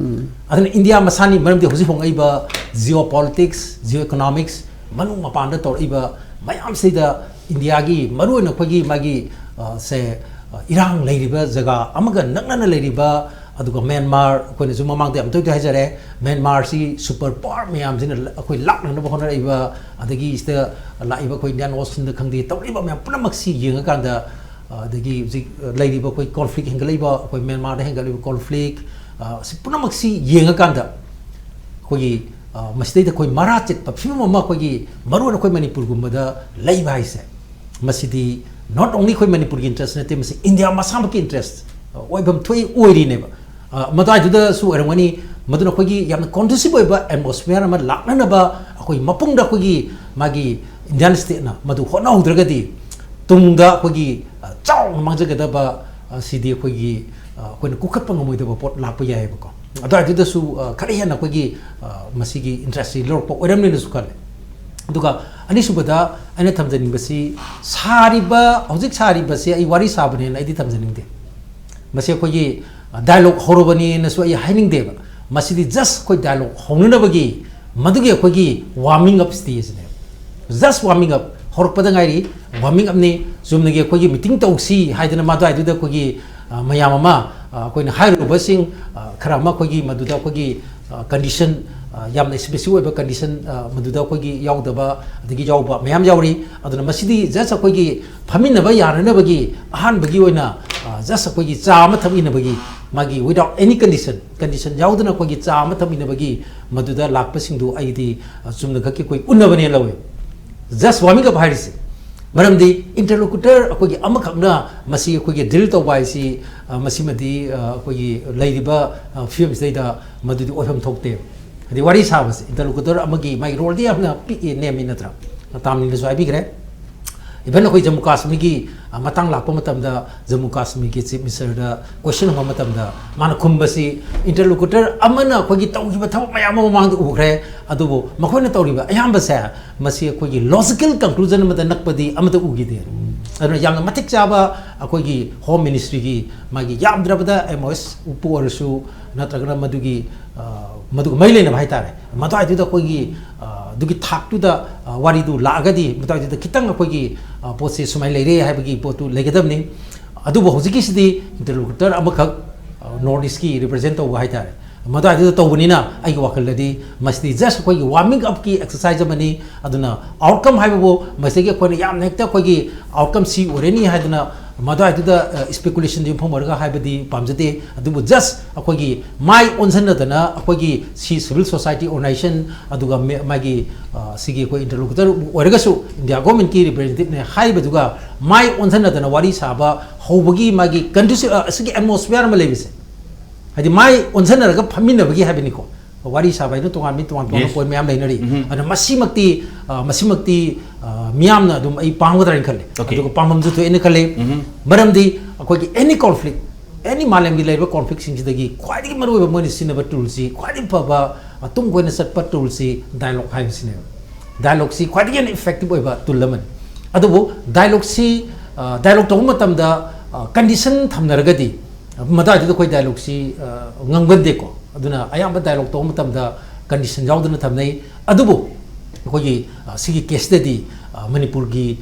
ꯑꯗꯨꯅ ꯏꯟꯗꯤꯌꯥ ꯃꯁꯥꯅꯤ, ꯃꯔꯝꯗꯤ ꯍꯧꯖꯤꯛ ꯍꯣꯡꯉꯛꯏꯕ geopolitics, geo economics, ꯃꯅꯨꯡ ꯃꯄꯥꯟꯗ ꯇꯧꯔꯛꯏꯕ ꯃꯌꯥꯝꯁꯤꯗ ꯏꯟꯗꯤꯌꯥꯒꯤ ꯃꯔꯨꯑꯣꯏꯅ ꯑꯩꯈꯣꯏꯒꯤ ꯃꯥꯒꯤ, ꯑ, ꯁꯦ, ꯑ, ꯏꯔꯥꯡ ꯂꯩꯔꯤꯕ ꯖꯒꯥ ꯑꯃꯒ ꯅꯛꯅꯅ ꯂꯩꯔꯤꯕ, ꯑꯗꯨꯒ ꯃ꯭ꯌꯥꯟꯃꯥꯔ, ꯑꯩꯈꯣꯏꯅꯁꯨ ꯃꯃꯥꯡꯗ ꯌꯥꯝ ꯇꯣꯏ ꯇꯣꯏ ꯍꯥꯏꯖꯔꯦ, ꯃ꯭ꯌꯥꯟꯃꯥꯔꯁꯤ super power ꯃꯌꯥꯝꯁꯤꯅ ꯂ-, ꯑꯩꯈꯣꯏ ꯂꯥꯛꯅꯅꯕ ꯍꯣꯠꯅꯔꯛꯏꯕ, ꯑꯗꯒꯤ ꯁꯤꯗ ꯂꯥꯛꯏꯕ ꯑꯩꯈꯣꯏ Indian Oceanꯗ ꯈꯪꯗꯦ, ꯇꯧꯔꯛꯏꯕ ꯃꯌꯥꯝ ꯄꯨꯝꯅꯃꯛꯁꯤ ꯌꯦꯡꯉꯀꯥꯟꯗ, ꯑꯗꯒꯤ ꯍꯧꯖꯤꯛ ꯂꯩꯔꯤꯕ ꯑꯩꯈꯣꯏ conflict ꯍꯦꯟꯒꯠꯂꯛꯏꯕ, ꯑꯩꯈꯣꯏ ꯃ꯭ꯌꯥꯟꯃꯥꯔꯗ ꯍꯦꯟꯒꯠꯂꯤꯕ conflict, ꯑ, ꯁꯤ ꯄꯨꯝꯅꯃꯛꯁꯤ ꯌꯦꯡꯉꯀꯥꯟꯗ ꯑꯩꯈꯣꯏꯒꯤ, ꯑ, ꯃꯁꯤꯗꯩꯗ ꯑꯩꯈꯣꯏ ꯃꯔꯥ ꯆꯠꯄ ꯐꯤꯕꯝ ꯑꯃ ꯑꯩꯈꯣꯏꯒꯤ ꯃꯔꯨꯑꯣꯏꯅ ꯑꯩꯈꯣꯏ ꯃꯅꯤꯄꯨꯔꯒꯨꯝꯕꯗ ꯂꯩꯕ ꯍꯥꯏꯁꯦ, ꯃꯁꯤꯗꯤ not only ꯑꯩꯈꯣꯏ ꯃꯅꯤꯄꯨꯔꯒꯤ interest ꯅꯠꯇꯦ, ꯃꯁꯤ ꯏꯟꯗꯤꯌꯥ ꯃꯁꯥꯃꯛꯀꯤ interest, ꯑ, ꯑꯣꯏꯐꯝ ꯊꯣꯛꯏ, ꯑꯣꯏꯔꯤꯅꯦꯕ꯫ ꯑ, ꯃꯇꯥꯏꯗꯨꯗꯁꯨ ꯑꯣꯏꯔꯝꯒꯅꯤ, ꯃꯗꯨꯅ ꯑꯩꯈꯣꯏꯒꯤ ꯌꯥꯝꯅ conducive ꯑꯣꯏꯕ atmosphere ꯑꯃ ꯂꯥꯛꯅꯅꯕ ꯑꯩꯈꯣꯏ ꯃꯄꯨꯡꯗ ꯑꯩꯈꯣꯏꯒꯤ ꯃꯥꯒꯤ Indian stateꯅ ꯃꯗꯨ ꯍꯣꯠꯅꯍꯧꯗ꯭ꯔꯒꯗꯤ ꯇꯨꯡꯗ ꯑꯩꯈꯣꯏꯒꯤ, ꯑ, ꯆꯥꯎꯅ ꯃꯥꯡꯖꯒꯗꯕ, ꯑ, ꯁꯤꯗꯤ ꯑꯩꯈꯣꯏꯒꯤ, ꯑ, ꯑꯩꯈꯣꯏꯅ ꯀꯣꯛꯈꯠꯄ ꯉꯝꯃꯣꯏꯗꯕ ꯄꯣꯠ ꯂꯥꯛꯄ ꯌꯥꯏꯑꯕꯀꯣ꯫ ꯑꯗꯨꯋꯥꯏꯗꯨꯗꯁꯨ, ꯑ, ꯈꯔ ꯍꯦꯟꯅ ꯑꯩꯈꯣꯏꯒꯤ, ꯑ, ꯃꯁꯤꯒꯤ interestꯁꯤ ꯂꯧꯔꯛꯄ ꯑꯣꯏꯔꯝꯅꯤꯅꯁꯨ ꯈꯜꯂꯦ꯫ ꯑꯗꯨꯒ ꯑꯅꯤꯁꯨꯕꯗ ꯑꯩꯅ ꯊꯝꯖꯅꯤꯡꯕꯁꯤ, ꯁꯥꯔꯤꯕ, ꯍꯧꯖꯤꯛ ꯁꯥꯔꯤꯕꯁꯤ ꯑꯩ ꯋꯥꯔꯤ ꯁꯥꯕꯅꯦꯅ ꯑꯩꯗꯤ ꯊꯝꯖꯅꯤꯡꯗꯦ꯫ ꯃꯁꯤ ꯑꯩꯈꯣꯏꯒꯤ, ꯑ, dialogue ꯍꯧꯔꯕꯅꯦꯅꯁꯨ ꯑꯩ ꯍꯥꯏꯅꯤꯡꯗꯦꯕ꯫ ꯃꯁꯤꯗꯤ just ꯑꯩꯈꯣꯏ dialogue ꯍꯧꯅꯅꯕꯒꯤ, ꯃꯗꯨꯒꯤ ꯑꯩꯈꯣꯏꯒꯤ warming up stageꯅꯦꯕ꯫ Just warming up, ꯍꯧꯔꯛꯄꯗ ꯉꯥꯏꯔꯤ, warming upꯅꯤ꯫ ꯆꯨꯝꯅꯒꯤ ꯑꯩꯈꯣꯏꯒꯤ meeting ꯇꯧꯁꯤ ꯍꯥꯏꯗꯅ ꯃꯗꯨꯋꯥꯏꯗꯨꯗ ꯑꯩꯈꯣꯏꯒꯤ, ꯑ, ꯃꯌꯥꯝ ꯑꯃ, ꯑ, ꯑꯩꯈꯣꯏꯅ ꯍꯥꯏꯔꯨꯕꯁꯤꯡ, ꯑ, ꯈꯔ ꯑꯃ ꯑꯩꯈꯣꯏꯒꯤ ꯃꯗꯨꯗ ꯑꯩꯈꯣꯏꯒꯤ, ꯑ, condition, ꯑ, ꯌꯥꯝꯅ specific ꯑꯣꯏꯕ condition, ꯑ, ꯃꯗꯨꯗ ꯑꯩꯈꯣꯏꯒꯤ ꯌꯥꯎꯗꯕ, ꯑꯗꯒꯤ ꯌꯥꯎꯕ ꯃꯌꯥꯝ ꯌꯥꯎꯔꯤ꯫ ꯑꯗꯨꯅ ꯃꯁꯤꯗꯤ just ꯑꯩꯈꯣꯏꯒꯤ ꯐꯝꯃꯤꯟꯅꯕ ꯌꯥꯅꯅꯕꯒꯤ ꯑꯍꯥꯟꯕꯒꯤ ꯑꯣꯏꯅ, ꯑ, just ꯑꯩꯈꯣꯏꯒꯤ ꯆꯥ ꯑꯃ ꯊꯛꯃꯤꯟꯅꯕꯒꯤ ꯃꯥꯒꯤ without any condition, condition ꯌꯥꯎꯗꯅ ꯑꯩꯈꯣꯏꯒꯤ ꯆꯥ ꯑꯃ ꯊꯛꯃꯤꯟꯅꯕꯒꯤ ꯃꯗꯨꯗ ꯂꯥꯛꯄꯁꯤꯡꯗꯨ ꯑꯩꯗꯤ, ꯑ, ꯆꯨꯝꯅ ꯈꯛꯀꯤ ꯑꯩꯈꯣꯏ ꯎꯟꯅꯕꯅꯦ ꯂꯧꯋꯦ꯫ Just warming up ꯍꯥꯏꯔꯤꯁꯦ꯫ ꯃꯔꯝꯗꯤ interlocutor ꯑꯩꯈꯣꯏꯒꯤ ꯑꯃꯈꯛꯅ ꯃꯁꯤ ꯑꯩꯈꯣꯏꯒꯤ deal ꯇꯧꯕ ꯍꯥꯏꯁꯤ, ꯑ, ꯃꯁꯤꯃꯗꯤ, ꯑ, ꯑꯩꯈꯣꯏꯒꯤ ꯂꯩꯔꯤꯕ, ꯑ, ꯐꯤꯕꯝꯁꯤꯗꯩꯗ ꯃꯗꯨꯗꯤ ꯑꯣꯏꯐꯝ ꯊꯣꯛꯇꯦ꯫ ꯍꯥꯏꯗꯤ ꯋꯥꯔꯤ ꯁꯥꯕꯁꯦ interlocutor ꯑꯃꯒꯤ ꯃꯥꯒꯤ roleꯗꯤ ꯌꯥꯝꯅ ꯄꯤꯛꯑꯦ, ꯅꯦꯝꯃꯤ ꯅꯠꯇ꯭ꯔꯥ? ꯇꯥꯝꯅꯤꯅꯁꯨ ꯍꯥꯏꯕꯤꯈ꯭ꯔꯦ꯫ Even ꯑꯩꯈꯣꯏ ꯖꯝꯃꯨ ꯀꯥꯁꯃꯤꯔꯒꯤ, ꯑ, ꯃꯇꯥꯡ ꯂꯥꯛꯄ ꯃꯇꯝꯗ ꯖꯝꯃꯨ ꯀꯥꯁꯃꯤꯔꯒꯤ chief ministerꯗ question ꯍꯪꯕ ꯃꯇꯝꯗ ꯃꯥꯅ ꯈꯨꯝꯕꯁꯤ, interlocutor ꯑꯃꯅ ꯑꯩꯈꯣꯏꯒꯤ ꯇꯧꯈꯤꯕ ꯊꯕꯛ ꯃꯌꯥꯝ ꯑꯃ ꯃꯃꯥꯡꯗ ꯎꯈ꯭ꯔꯦ, ꯑꯗꯨꯕꯨ ꯃꯈꯣꯏꯅ ꯇꯧꯔꯤꯕ ꯑꯌꯥꯝꯕꯁꯦ ꯃꯁꯤ ꯑꯩꯈꯣꯏꯒꯤ logical conclusion ꯑꯃꯗ ꯅꯛꯄꯗꯤ ꯑꯃꯠꯇ ꯎꯈꯤꯗꯦ꯫ ꯑꯗꯨꯅ ꯌꯥꯝꯅ ꯃꯇꯤꯛ ꯆꯥꯕ ꯑꯩꯈꯣꯏꯒꯤ Home Ministryꯒꯤ ꯃꯥꯒꯤ ꯌꯥꯝꯗ꯭ꯔꯕꯗ MoS ꯎꯞꯄꯨ ꯑꯣꯏꯔꯁꯨ, ꯅꯠꯇ꯭ꯔꯒꯅ ꯃꯗꯨꯒꯤ, ꯑ, ꯃꯗꯨꯒ ꯃꯔꯤ ꯂꯩꯅꯕ ꯍꯥꯏꯇꯥꯔꯦ, ꯃꯗꯨꯋꯥꯏꯗꯨꯗ ꯑꯩꯈꯣꯏꯒꯤ, ꯑ, ꯑꯗꯨꯒꯤ ꯊꯥꯛꯇꯨꯗ, ꯑ, ꯋꯥꯔꯤꯗꯨ ꯂꯥꯛꯑꯒꯗꯤ ꯃꯗꯨꯋꯥꯏꯗꯨꯗ ꯈꯤꯇꯪ ꯑꯩꯈꯣꯏꯒꯤ, ꯑ, ꯄꯣꯠꯁꯤ ꯁꯨꯃꯥꯏꯅ ꯂꯩꯔꯦ ꯍꯥꯏꯕꯒꯤ ꯄꯣꯠꯇꯨ ꯂꯩꯒꯗꯕꯅꯤ꯫ ꯑꯗꯨꯕꯨ ꯍꯧꯖꯤꯛꯀꯤꯁꯤꯗꯤ interlocutor ꯑꯃꯈꯛ, ꯑ, North Eastꯀꯤ represent ꯇꯧꯕ ꯍꯥꯏꯇꯥꯔꯦ, ꯃꯗꯨꯋꯥꯏꯗꯨꯗ ꯇꯧꯕꯅꯤꯅ ꯑꯩꯒꯤ ꯋꯥꯈꯜꯗꯗꯤ ꯃꯁꯤꯗꯤ just ꯑꯩꯈꯣꯏꯒꯤ warming upꯀꯤ exercise ꯑꯃꯅꯤ꯫ ꯑꯗꯨꯅ outcome ꯍꯥꯏꯕꯕꯨ ꯃꯁꯤꯗꯒꯤ ꯑꯩꯈꯣꯏꯅ ꯌꯥꯝꯅ ꯍꯦꯛꯇ ꯑꯩꯈꯣꯏꯒꯤ outcome ꯁꯤ ꯑꯣꯏꯔꯅꯤ ꯍꯥꯏꯗꯅ ꯃꯗꯨꯋꯥꯏꯗꯨꯗ, ꯑ, speculationꯗ ꯌꯨꯝꯐꯝ ꯑꯣꯏꯔꯒ ꯍꯥꯏꯕꯗꯤ ꯄꯥꯝꯖꯗꯦ꯫ ꯑꯗꯨꯕꯨ just ꯑꯩꯈꯣꯏꯒꯤ ꯃꯥꯏ ꯑꯣꯟꯁꯤꯟꯅꯗꯅ ꯑꯩꯈꯣꯏꯒꯤ ꯁꯤ civil society organization ꯑꯗꯨꯒ ꯃꯦ-, ꯃꯥꯒꯤ, ꯑ, ꯁꯤꯒꯤ ꯑꯩꯈꯣꯏ interlocutor ꯑꯣꯏꯔꯒꯁꯨ India governmentꯀꯤ representativeꯅꯦ ꯍꯥꯏꯔꯤꯕꯗꯨꯒ ꯃꯥꯏ ꯑꯣꯟꯁꯤꯟꯅꯗꯅ ꯋꯥꯔꯤ ꯁꯥꯕ ꯍꯧꯕꯒꯤ ꯃꯥꯒꯤ conducive, ꯑ, ꯑꯁꯤꯒꯤ atmosphere ꯑꯃ ꯂꯩꯕꯁꯦ, ꯍꯥꯏꯗꯤ ꯃꯥꯏ ꯑꯣꯟꯁꯤꯟꯅꯔꯒ ꯐꯝꯃꯤꯟꯅꯕꯒꯤ ꯍꯥꯏꯕꯅꯤꯀꯣ꯫ ꯋꯥꯔꯤ ꯁꯥꯕ ꯍꯥꯏꯅ ꯇꯣꯉꯥꯟꯕ ꯇꯣꯉꯥꯟ ꯇꯣꯉꯥꯟꯕ Yes. ꯄꯣꯏꯟ ꯃꯌꯥꯝ ꯂꯩꯅꯔꯤ꯫ ꯎꯝ꯫ ꯑꯗꯨꯅ ꯃꯁꯤꯃꯛꯇꯤ ꯑ, ꯃꯁꯤꯃꯛꯇꯤ ꯑ, ꯃꯤꯌꯥꯝꯅ ꯑꯗꯨꯝ ꯑꯩ ꯄꯥꯝꯒꯗ꯭ꯔꯥ ꯍꯥꯏꯅ ꯈꯜꯂꯦ꯫ Okay. ꯑꯗꯨꯒ ꯄꯥꯝꯐꯝꯁꯨ ꯊꯣꯛꯑꯦꯅ ꯈꯜꯂꯤ꯫ ꯎꯝ꯫ ꯃꯔꯝꯗꯤ ꯑꯩꯈꯣꯏꯒꯤ any conflict, any ꯃꯥꯂꯦꯝꯒꯤ ꯂꯩꯔꯤꯕ ꯀꯣꯟꯐ꯭ꯂꯤꯛꯁꯤꯡꯁꯤꯗꯒꯤ ꯈ꯭ꯋꯥꯏꯗꯒꯤ ꯃꯔꯨꯑꯣꯏꯕ ꯃꯣꯏꯅ ꯁꯤꯖꯤꯟꯅꯕ ꯇꯨꯜꯁꯤ, ꯈ꯭ꯋꯥꯏꯗꯒꯤ ꯐꯕ ꯑ, ꯇꯨꯡ ꯀꯣꯏꯅ ꯆꯠꯄ ꯇꯨꯜꯁꯤ ꯗꯥꯏꯂꯣꯛ ꯍꯥꯏꯕꯁꯤꯅꯦꯕ꯫ ꯗꯥꯏꯂꯣꯛꯁꯤ ꯈ꯭ꯋꯥꯏꯗꯒꯤ ꯍꯦꯟꯅ ꯏꯐꯦꯛꯇꯤꯕ ꯑꯣꯏꯕ ꯇꯨꯜ ꯑꯃꯅꯤ꯫ ꯑꯗꯨꯕꯨ ꯗꯥꯏꯂꯣꯛꯁꯤ ꯗꯥꯏꯂꯣꯛ ꯇꯧꯕ ꯃꯇꯝꯗ ꯀꯟꯗꯤꯁꯟ ꯊꯝꯅꯔꯒꯗꯤ ꯃꯗꯥꯏꯗꯨꯗ ꯑꯩꯈꯣꯏ ꯗꯥꯏꯂꯣꯛꯁꯤ ꯉꯝꯒꯟꯗꯦꯀꯣ꯫ ꯑꯗꯨꯅ ꯑꯌꯥꯝꯕ ꯗꯥꯏꯂꯣꯛ ꯇꯧꯕ ꯃꯇꯝꯗ ꯀꯟꯗꯤꯁꯟ ꯌꯥꯎꯗꯅ ꯊꯝꯅꯩ꯫ ꯑꯗꯨꯕꯨ ꯑꯩꯈꯣꯏꯒꯤ ꯁꯤꯒꯤ ꯀꯦꯁꯇꯗꯤ ꯃꯅꯤꯄꯨꯔꯒꯤ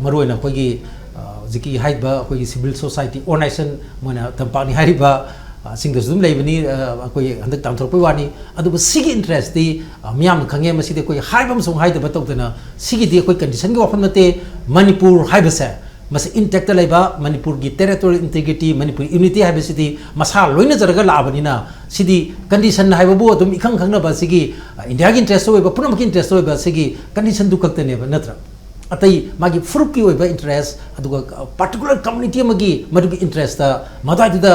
ꯃꯔꯨꯑꯣꯏꯅ ꯑꯩꯈꯣꯏꯒꯤ ꯍꯧꯖꯤꯛꯀꯤ ꯍꯥꯏꯔꯤꯕ ꯑꯩꯈꯣꯏꯒꯤ ꯁꯤꯚꯤꯜ ꯁꯣꯁꯥꯏꯇꯤ ꯑꯣꯔꯒꯅꯥꯏꯖꯦꯁꯟ ꯃꯣꯏꯅ ꯇꯝꯄꯥꯛꯅꯤ ꯍꯥꯏꯔꯤꯕ ꯁꯤꯡꯗꯁꯨ ꯑꯗꯨꯝ ꯂꯩꯕꯅꯤ꯫ ꯑꯩꯈꯣꯏ ꯍꯟꯗꯛ ꯇꯥꯟꯊꯣꯔꯛꯄꯩ ꯋꯥꯅꯤ꯫ ꯑꯗꯨꯕꯨ ꯁꯤꯒꯤ ꯏꯟꯇꯔꯦꯁꯇꯤ ꯃꯤꯌꯥꯝꯅ ꯈꯪꯉꯦ꯫ ꯃꯁꯤꯗꯤ ꯑꯩꯈꯣꯏ ꯍꯥꯏꯕ ꯑꯃꯁꯨꯡ ꯍꯥꯏꯗꯕ ꯇꯧꯗꯅ ꯁꯤꯒꯤꯗꯤ ꯑꯩꯈꯣꯏ ꯀꯟꯗꯤꯁꯟꯒꯤ ꯋꯥꯐꯝ ꯅꯠꯇꯦ꯫ ꯃꯅꯤꯄꯨꯔ ꯍꯥꯏꯕꯁꯦ ꯃꯁꯤ ꯏꯟꯇꯦꯛꯇ ꯂꯩꯕ, ꯃꯅꯤꯄꯨꯔꯒꯤ ꯇꯦꯔꯤꯇꯣꯔꯤꯌꯦꯜ ꯏꯟꯇꯤꯒ꯭ꯔꯤꯇꯤ, ꯃꯅꯤꯄꯨꯔ ꯌꯨꯅꯤꯇꯤ ꯍꯥꯏꯕꯁꯤꯗꯤ ꯃꯁꯥ ꯂꯣꯏꯅꯖꯔꯒ ꯂꯥꯛꯑꯕꯅꯤꯅ ꯁꯤꯗꯤ ꯀꯟꯗꯤꯁꯟ ꯍꯥꯏꯕꯕꯨ ꯑꯗꯨꯝ ꯏꯈꯪ ꯈꯪꯅꯕ ꯁꯤꯒꯤ ꯏꯟꯗꯤꯌꯥꯒꯤ ꯏꯟꯇꯔꯦꯁꯇ ꯑꯣꯏꯕ, ꯄꯨꯝꯅꯃꯛꯀꯤ ꯏꯟꯇꯔꯦꯁꯇ ꯑꯣꯏꯕ ꯁꯤꯒꯤ ꯀꯟꯗꯤꯁꯟꯗꯨ ꯈꯛꯇꯅꯦꯕ, ꯅꯠꯇ꯭ꯔꯥ? ꯑꯇꯩ ꯃꯥꯒꯤ ꯐꯨꯔꯨꯞꯀꯤ ꯑꯣꯏꯕ ꯏꯟꯇꯔꯦꯁ, ꯑꯗꯨꯒ ꯄꯥꯔꯇꯤꯀꯨꯂꯔ ꯀꯝꯃꯨꯅꯤꯇꯤ ꯑꯃꯒꯤ ꯃꯗꯨꯒꯤ ꯏꯟꯇꯔꯦꯁꯇ ꯃꯗꯨꯋꯥꯏꯗꯨꯗ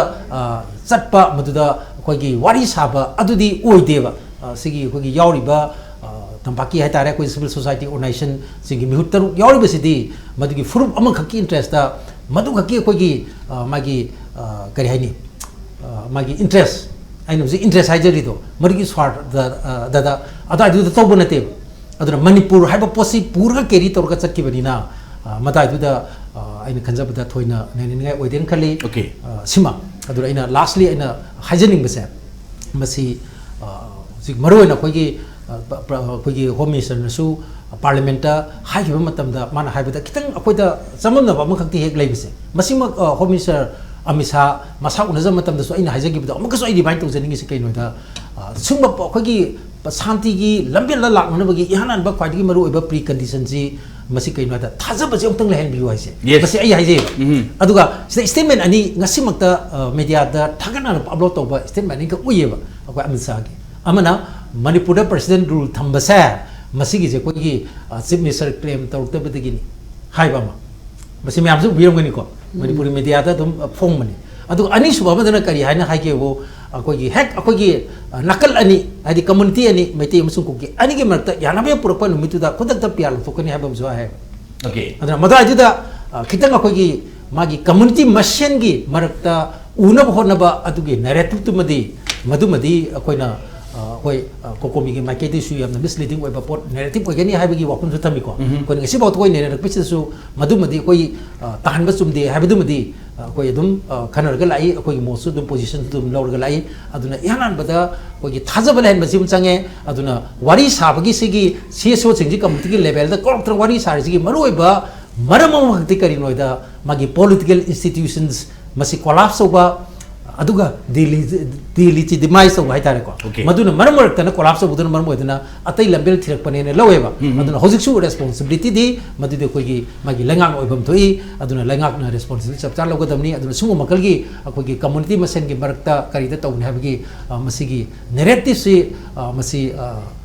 ꯆꯠꯄ, ꯃꯗꯨꯗ ꯑꯩꯈꯣꯏꯒꯤ ꯋꯥꯔꯤ ꯁꯥꯕ ꯑꯗꯨꯗꯤ ꯑꯣꯏꯗꯦꯕ꯫ ꯁꯤꯒꯤ ꯑꯩꯈꯣꯏꯒꯤ ꯌꯥꯎꯔꯤꯕ ꯇꯝꯄꯥꯛꯀꯤ ꯍꯥꯏꯇꯥꯔꯦ, ꯑꯩꯈꯣꯏ ꯁꯤꯚꯤꯜ ꯁꯣꯁꯥꯏꯇꯤ ꯑꯣꯔꯒꯅꯥꯏꯖꯦꯁꯟꯁꯤꯡꯒꯤ ꯃꯤꯍꯨꯠ ꯇꯔꯨꯛ ꯌꯥꯎꯔꯤꯕꯁꯤꯗꯤ ꯃꯗꯨꯒꯤ ꯐꯨꯔꯨꯞ ꯑꯃꯈꯛꯀꯤ ꯏꯟꯇꯔꯦꯁꯇ, ꯃꯗꯨꯈꯛꯀꯤ ꯑꯩꯈꯣꯏꯒꯤ ꯃꯥꯒꯤ ꯀꯔꯤ ꯍꯥꯏꯅꯤ, ꯃꯥꯒꯤ ꯏꯟꯇꯔꯦꯁ, ꯑꯩꯅ ꯍꯧꯖꯤꯛ ꯏꯟꯇꯔꯦꯁ ꯍꯥꯏꯖꯔꯤꯗꯣ ꯃꯗꯨꯒꯤ ꯁ꯭ꯋꯥꯔꯊꯗ ꯑꯗꯨꯋꯥꯏꯗꯨꯗ ꯇꯧꯕ ꯅꯠꯇꯦꯕ꯫ ꯑꯗꯨꯅ ꯃꯅꯤꯄꯨꯔ ꯍꯥꯏꯕ ꯄꯣꯠꯁꯤ ꯄꯨꯔꯒ ꯀꯦꯔꯤ ꯇꯧꯔꯒ ꯆꯠꯈꯤꯕꯅꯤꯅ ꯃꯗꯥꯏꯗꯨꯗ ꯑꯩꯅ ꯈꯟꯖꯕꯗ ꯊꯣꯏꯅ ꯅꯩꯅꯅꯤꯡꯉꯥꯏ ꯑꯣꯏꯗꯦꯅ ꯈꯜꯂꯤ꯫ Okay. ꯁꯤꯃ꯫ ꯑꯗꯨꯅ ꯑꯩꯅ ꯂꯥꯁꯂꯤ ꯑꯩꯅ ꯍꯥꯏꯖꯅꯤꯡꯕꯁꯦ ꯃꯁꯤ ꯍꯧꯖꯤꯛ ꯃꯔꯨꯑꯣꯏꯅ ꯑꯩꯈꯣꯏꯒꯤ ꯑꯩꯈꯣꯏꯒꯤ ꯍꯣꯝ ꯃꯤꯅꯤꯁꯇꯔꯅꯁꯨ ꯄꯥꯔꯂꯤꯌꯥꯃꯦꯟꯠꯇ ꯍꯥꯏꯈꯤꯕ ꯃꯇꯝꯗ ꯃꯥꯅ ꯍꯥꯏꯕꯗ ꯈꯤꯇꯪ ꯑꯩꯈꯣꯏꯗ ꯆꯃꯝꯅꯕ ꯑꯃꯈꯛꯇꯤ ꯍꯦꯛ ꯂꯩꯕꯁꯦ꯫ ꯃꯁꯤꯃꯛ ꯍꯣꯝ ꯃꯤꯅꯤꯁꯇꯔ ꯑꯃꯤꯠ ꯁꯥꯍ ꯃꯁꯥ ꯎꯅꯖꯕ ꯃꯇꯝꯗꯁꯨ ꯑꯩꯅ ꯍꯥꯏꯖꯈꯤꯕꯗꯣ ꯑꯃꯨꯛꯀꯁꯨ ꯑꯩ ꯔꯤꯃꯥꯏꯟ ꯇꯧꯖꯅꯤꯡꯉꯤꯁꯦ ꯀꯩꯅꯣꯗ ꯁꯤꯒꯨꯝꯕ ꯑꯩꯈꯣꯏꯒꯤ ꯁꯥꯟꯇꯤꯒꯤ ꯂꯝꯕꯦꯜꯗ ꯂꯥꯛꯅꯅꯕꯒꯤ ꯏꯍꯥꯟ ꯍꯥꯟꯕ ꯈ꯭ꯋꯥꯏꯗꯒꯤ ꯃꯔꯨꯑꯣꯏꯕ ꯄ꯭ꯔꯤ ꯀꯟꯗꯤꯁꯟꯁꯤ ꯃꯁꯤ ꯀꯩꯅꯣ ꯍꯥꯏꯗ ꯊꯥꯖꯕꯁꯦ ꯑꯃꯨꯛꯇꯪ ꯂꯩꯍꯟꯕꯤꯌꯨ ꯍꯥꯏꯁꯦ꯫ Yes. ꯃꯁꯤ ꯑꯩ ꯍꯥꯏꯖꯩ꯫ ꯎꯝ꯫ ꯑꯗꯨꯒ ꯁꯤꯗ ꯁ꯭ꯇꯦꯠꯃꯦꯟ ꯑꯅꯤ ꯉꯁꯤꯃꯛꯇ ꯃꯦꯗꯤꯌꯥꯗ ꯊꯥꯒꯠꯅꯅ ꯑꯞꯂꯣꯗ ꯇꯧꯕ ꯁ꯭ꯇꯦꯠꯃꯦꯟ ꯑꯅꯤꯈꯛ ꯎꯏꯌꯦꯕ ꯑꯩꯈꯣꯏ ꯑꯃꯤꯠ ꯁꯥꯍꯒꯤ꯫ ꯑꯃꯅ ꯃꯅꯤꯄꯨꯔꯗ ꯄ꯭ꯔꯦꯁꯤꯗꯦꯟꯠ ꯔꯨꯜ ꯊꯝꯕꯁꯦ ꯃꯁꯤꯒꯤꯁꯦ ꯑꯩꯈꯣꯏꯒꯤ ꯆꯤꯐ ꯃꯤꯅꯤꯁꯇꯔ ꯀ꯭ꯂꯦꯝ ꯇꯧꯔꯛꯇꯕꯗꯒꯤꯅꯤ ꯍꯥꯏꯕ ꯑꯃ꯫ ꯃꯁꯤ ꯃꯌꯥꯝꯁꯨ ꯎꯕꯤꯔꯝꯒꯅꯤꯀꯣ, ꯃꯅꯤꯄꯨꯔꯤ ꯃꯦꯗꯤꯌꯥꯗ ꯑꯗꯨꯝ ꯐꯣꯡꯕꯅꯤ꯫ ꯑꯗꯨꯒ ꯑꯅꯤꯁꯨꯕ ꯑꯃꯗꯅ ꯀꯔꯤ ꯍꯥꯏꯅ ꯍꯥꯏꯒꯦꯕꯨ, ꯑꯩꯈꯣꯏꯒꯤ ꯍꯦꯛ ꯑꯩꯈꯣꯏꯒꯤ, ꯑ, ꯅꯥꯀꯜ ꯑꯅꯤ, ꯍꯥꯏꯗꯤ community ꯑꯅꯤ, ꯃꯩꯇꯩ ꯑꯃꯁꯨꯡ ꯀꯨꯀꯤ ꯑꯅꯤꯒꯤ ꯃꯔꯛꯇ ꯌꯥꯅꯕ ꯍꯦꯛ ꯄꯨꯔꯛꯄ ꯅꯨꯃꯤꯠꯇꯨꯗ ꯈꯨꯗꯛꯇ ꯄꯤꯌꯥꯔ ꯂꯧꯊꯣꯛꯀꯅꯤ ꯍꯥꯏꯕ ꯑꯃꯁꯨ ꯍꯥꯏ꯫ Okay. ꯑꯗꯨꯅ ꯃꯗꯨꯋꯥꯏꯗꯨꯗ, ꯑ, ꯈꯤꯇꯪ ꯑꯩꯈꯣꯏꯒꯤ ꯃꯥꯒꯤ community ꯃꯁꯦꯟꯒꯤ ꯃꯔꯛꯇ ꯎꯅꯕ ꯍꯣꯠꯅꯕ ꯑꯗꯨꯒꯤ narrative ꯇꯨꯃꯗꯤ, ꯃꯗꯨꯃꯗꯤ ꯑꯩꯈꯣꯏꯅ, ꯑ, ꯑꯩꯈꯣꯏ, ꯑ, ꯀꯣꯀꯣꯃꯤꯒꯤ ꯃꯥꯏꯀꯩꯗꯒꯤꯁꯨ ꯌꯥꯝꯅ misleading ꯑꯣꯏꯕ ꯄꯣꯠ narrative ꯑꯣꯏꯒꯅꯤ ꯍꯥꯏꯕꯒꯤ ꯋꯥꯐꯝꯁꯨ ꯊꯝꯃꯤꯀꯣ꯫ ꯑꯩꯈꯣꯏꯅ ꯉꯁꯤꯐꯥꯎ ꯑꯩꯈꯣꯏ ꯅꯩꯅꯔꯛꯄꯁꯤꯗꯁꯨ ꯃꯗꯨꯃꯗꯤ ꯑꯩꯈꯣꯏ, ꯑ, ꯇꯥꯍꯟꯕ ꯆꯨꯝꯗꯦ ꯍꯥꯏꯕꯗꯨꯃꯗꯤ, ꯑ, ꯑꯩꯈꯣꯏ ꯑꯗꯨꯝ, ꯑ, ꯈꯟꯅꯔꯒ ꯂꯥꯛꯏ, ꯑꯩꯈꯣꯏꯒꯤ ꯃꯣꯠꯁꯨ ꯑꯗꯨꯝ, position ꯁꯨ ꯑꯗꯨꯝ ꯂꯧꯔꯒ ꯂꯥꯛꯏ꯫ ꯑꯗꯨꯅ ꯏꯍꯥꯟ ꯍꯥꯟꯕꯗ ꯑꯩꯈꯣꯏꯒꯤ ꯊꯥꯖꯕ ꯂꯩꯍꯟꯕꯁꯤ ꯑꯃ ꯆꯪꯉꯦ꯫ ꯑꯗꯨꯅ ꯋꯥꯔꯤ ꯁꯥꯕꯒꯤ ꯁꯤꯒꯤ CSO ꯁꯤꯡꯁꯤ community ꯒꯤ level ꯗ ꯀꯧꯔꯛꯇꯅ ꯋꯥꯔꯤ ꯁꯥꯔꯤꯁꯤꯒꯤ ꯃꯔꯨꯑꯣꯏꯕ ꯃꯔꯝ ꯑꯃꯈꯛꯇꯤ ꯀꯔꯤꯅꯣ ꯍꯥꯏꯗ, ꯃꯥꯒꯤ political institutions ꯃꯁꯤ collapse ꯇꯧꯕ, ꯑꯗꯨꯒ dele-, delegitimize ꯇꯧꯕ ꯍꯥꯏꯇꯥꯔꯦꯀꯣ꯫ Okay. ꯃꯗꯨꯅ ꯃꯔꯝ ꯑꯣꯏꯔꯛꯇꯅ, collapse ꯇꯧꯕꯗꯨꯅ ꯃꯔꯝ ꯑꯣꯏꯗꯅ ꯑꯇꯩ ꯂꯝꯕꯦꯜ ꯊꯤꯔꯛꯄꯅꯦꯅ ꯂꯧꯋꯦꯕ꯫ ꯑꯗꯨꯅ ꯍꯧꯖꯤꯛꯁꯨ responsibility ꯗꯤ ꯃꯗꯨꯗꯤ ꯑꯩꯈꯣꯏꯒꯤ ꯃꯥꯒꯤ ꯂꯩꯉꯥꯛꯅ ꯑꯣꯏꯐꯝ ꯊꯣꯛꯏ꯫ ꯑꯗꯨꯅ ꯂꯩꯉꯥꯛꯅ responsibility ꯆꯞ ꯆꯥꯅ ꯂꯧꯒꯗꯕꯅꯤ꯫ ꯑꯗꯨꯅ ꯁꯤꯒꯨꯝꯕ ꯃꯈꯜꯒꯤ ꯑꯩꯈꯣꯏꯒꯤ community ꯃꯁꯦꯟꯒꯤ ꯃꯔꯛꯇ ꯀꯔꯤꯗ ꯇꯧꯅꯤ ꯍꯥꯏꯕꯒꯤ, ꯑ, ꯃꯁꯤꯒꯤ narrative ꯁꯤ, ꯑ, ꯃꯁꯤ, ꯑ,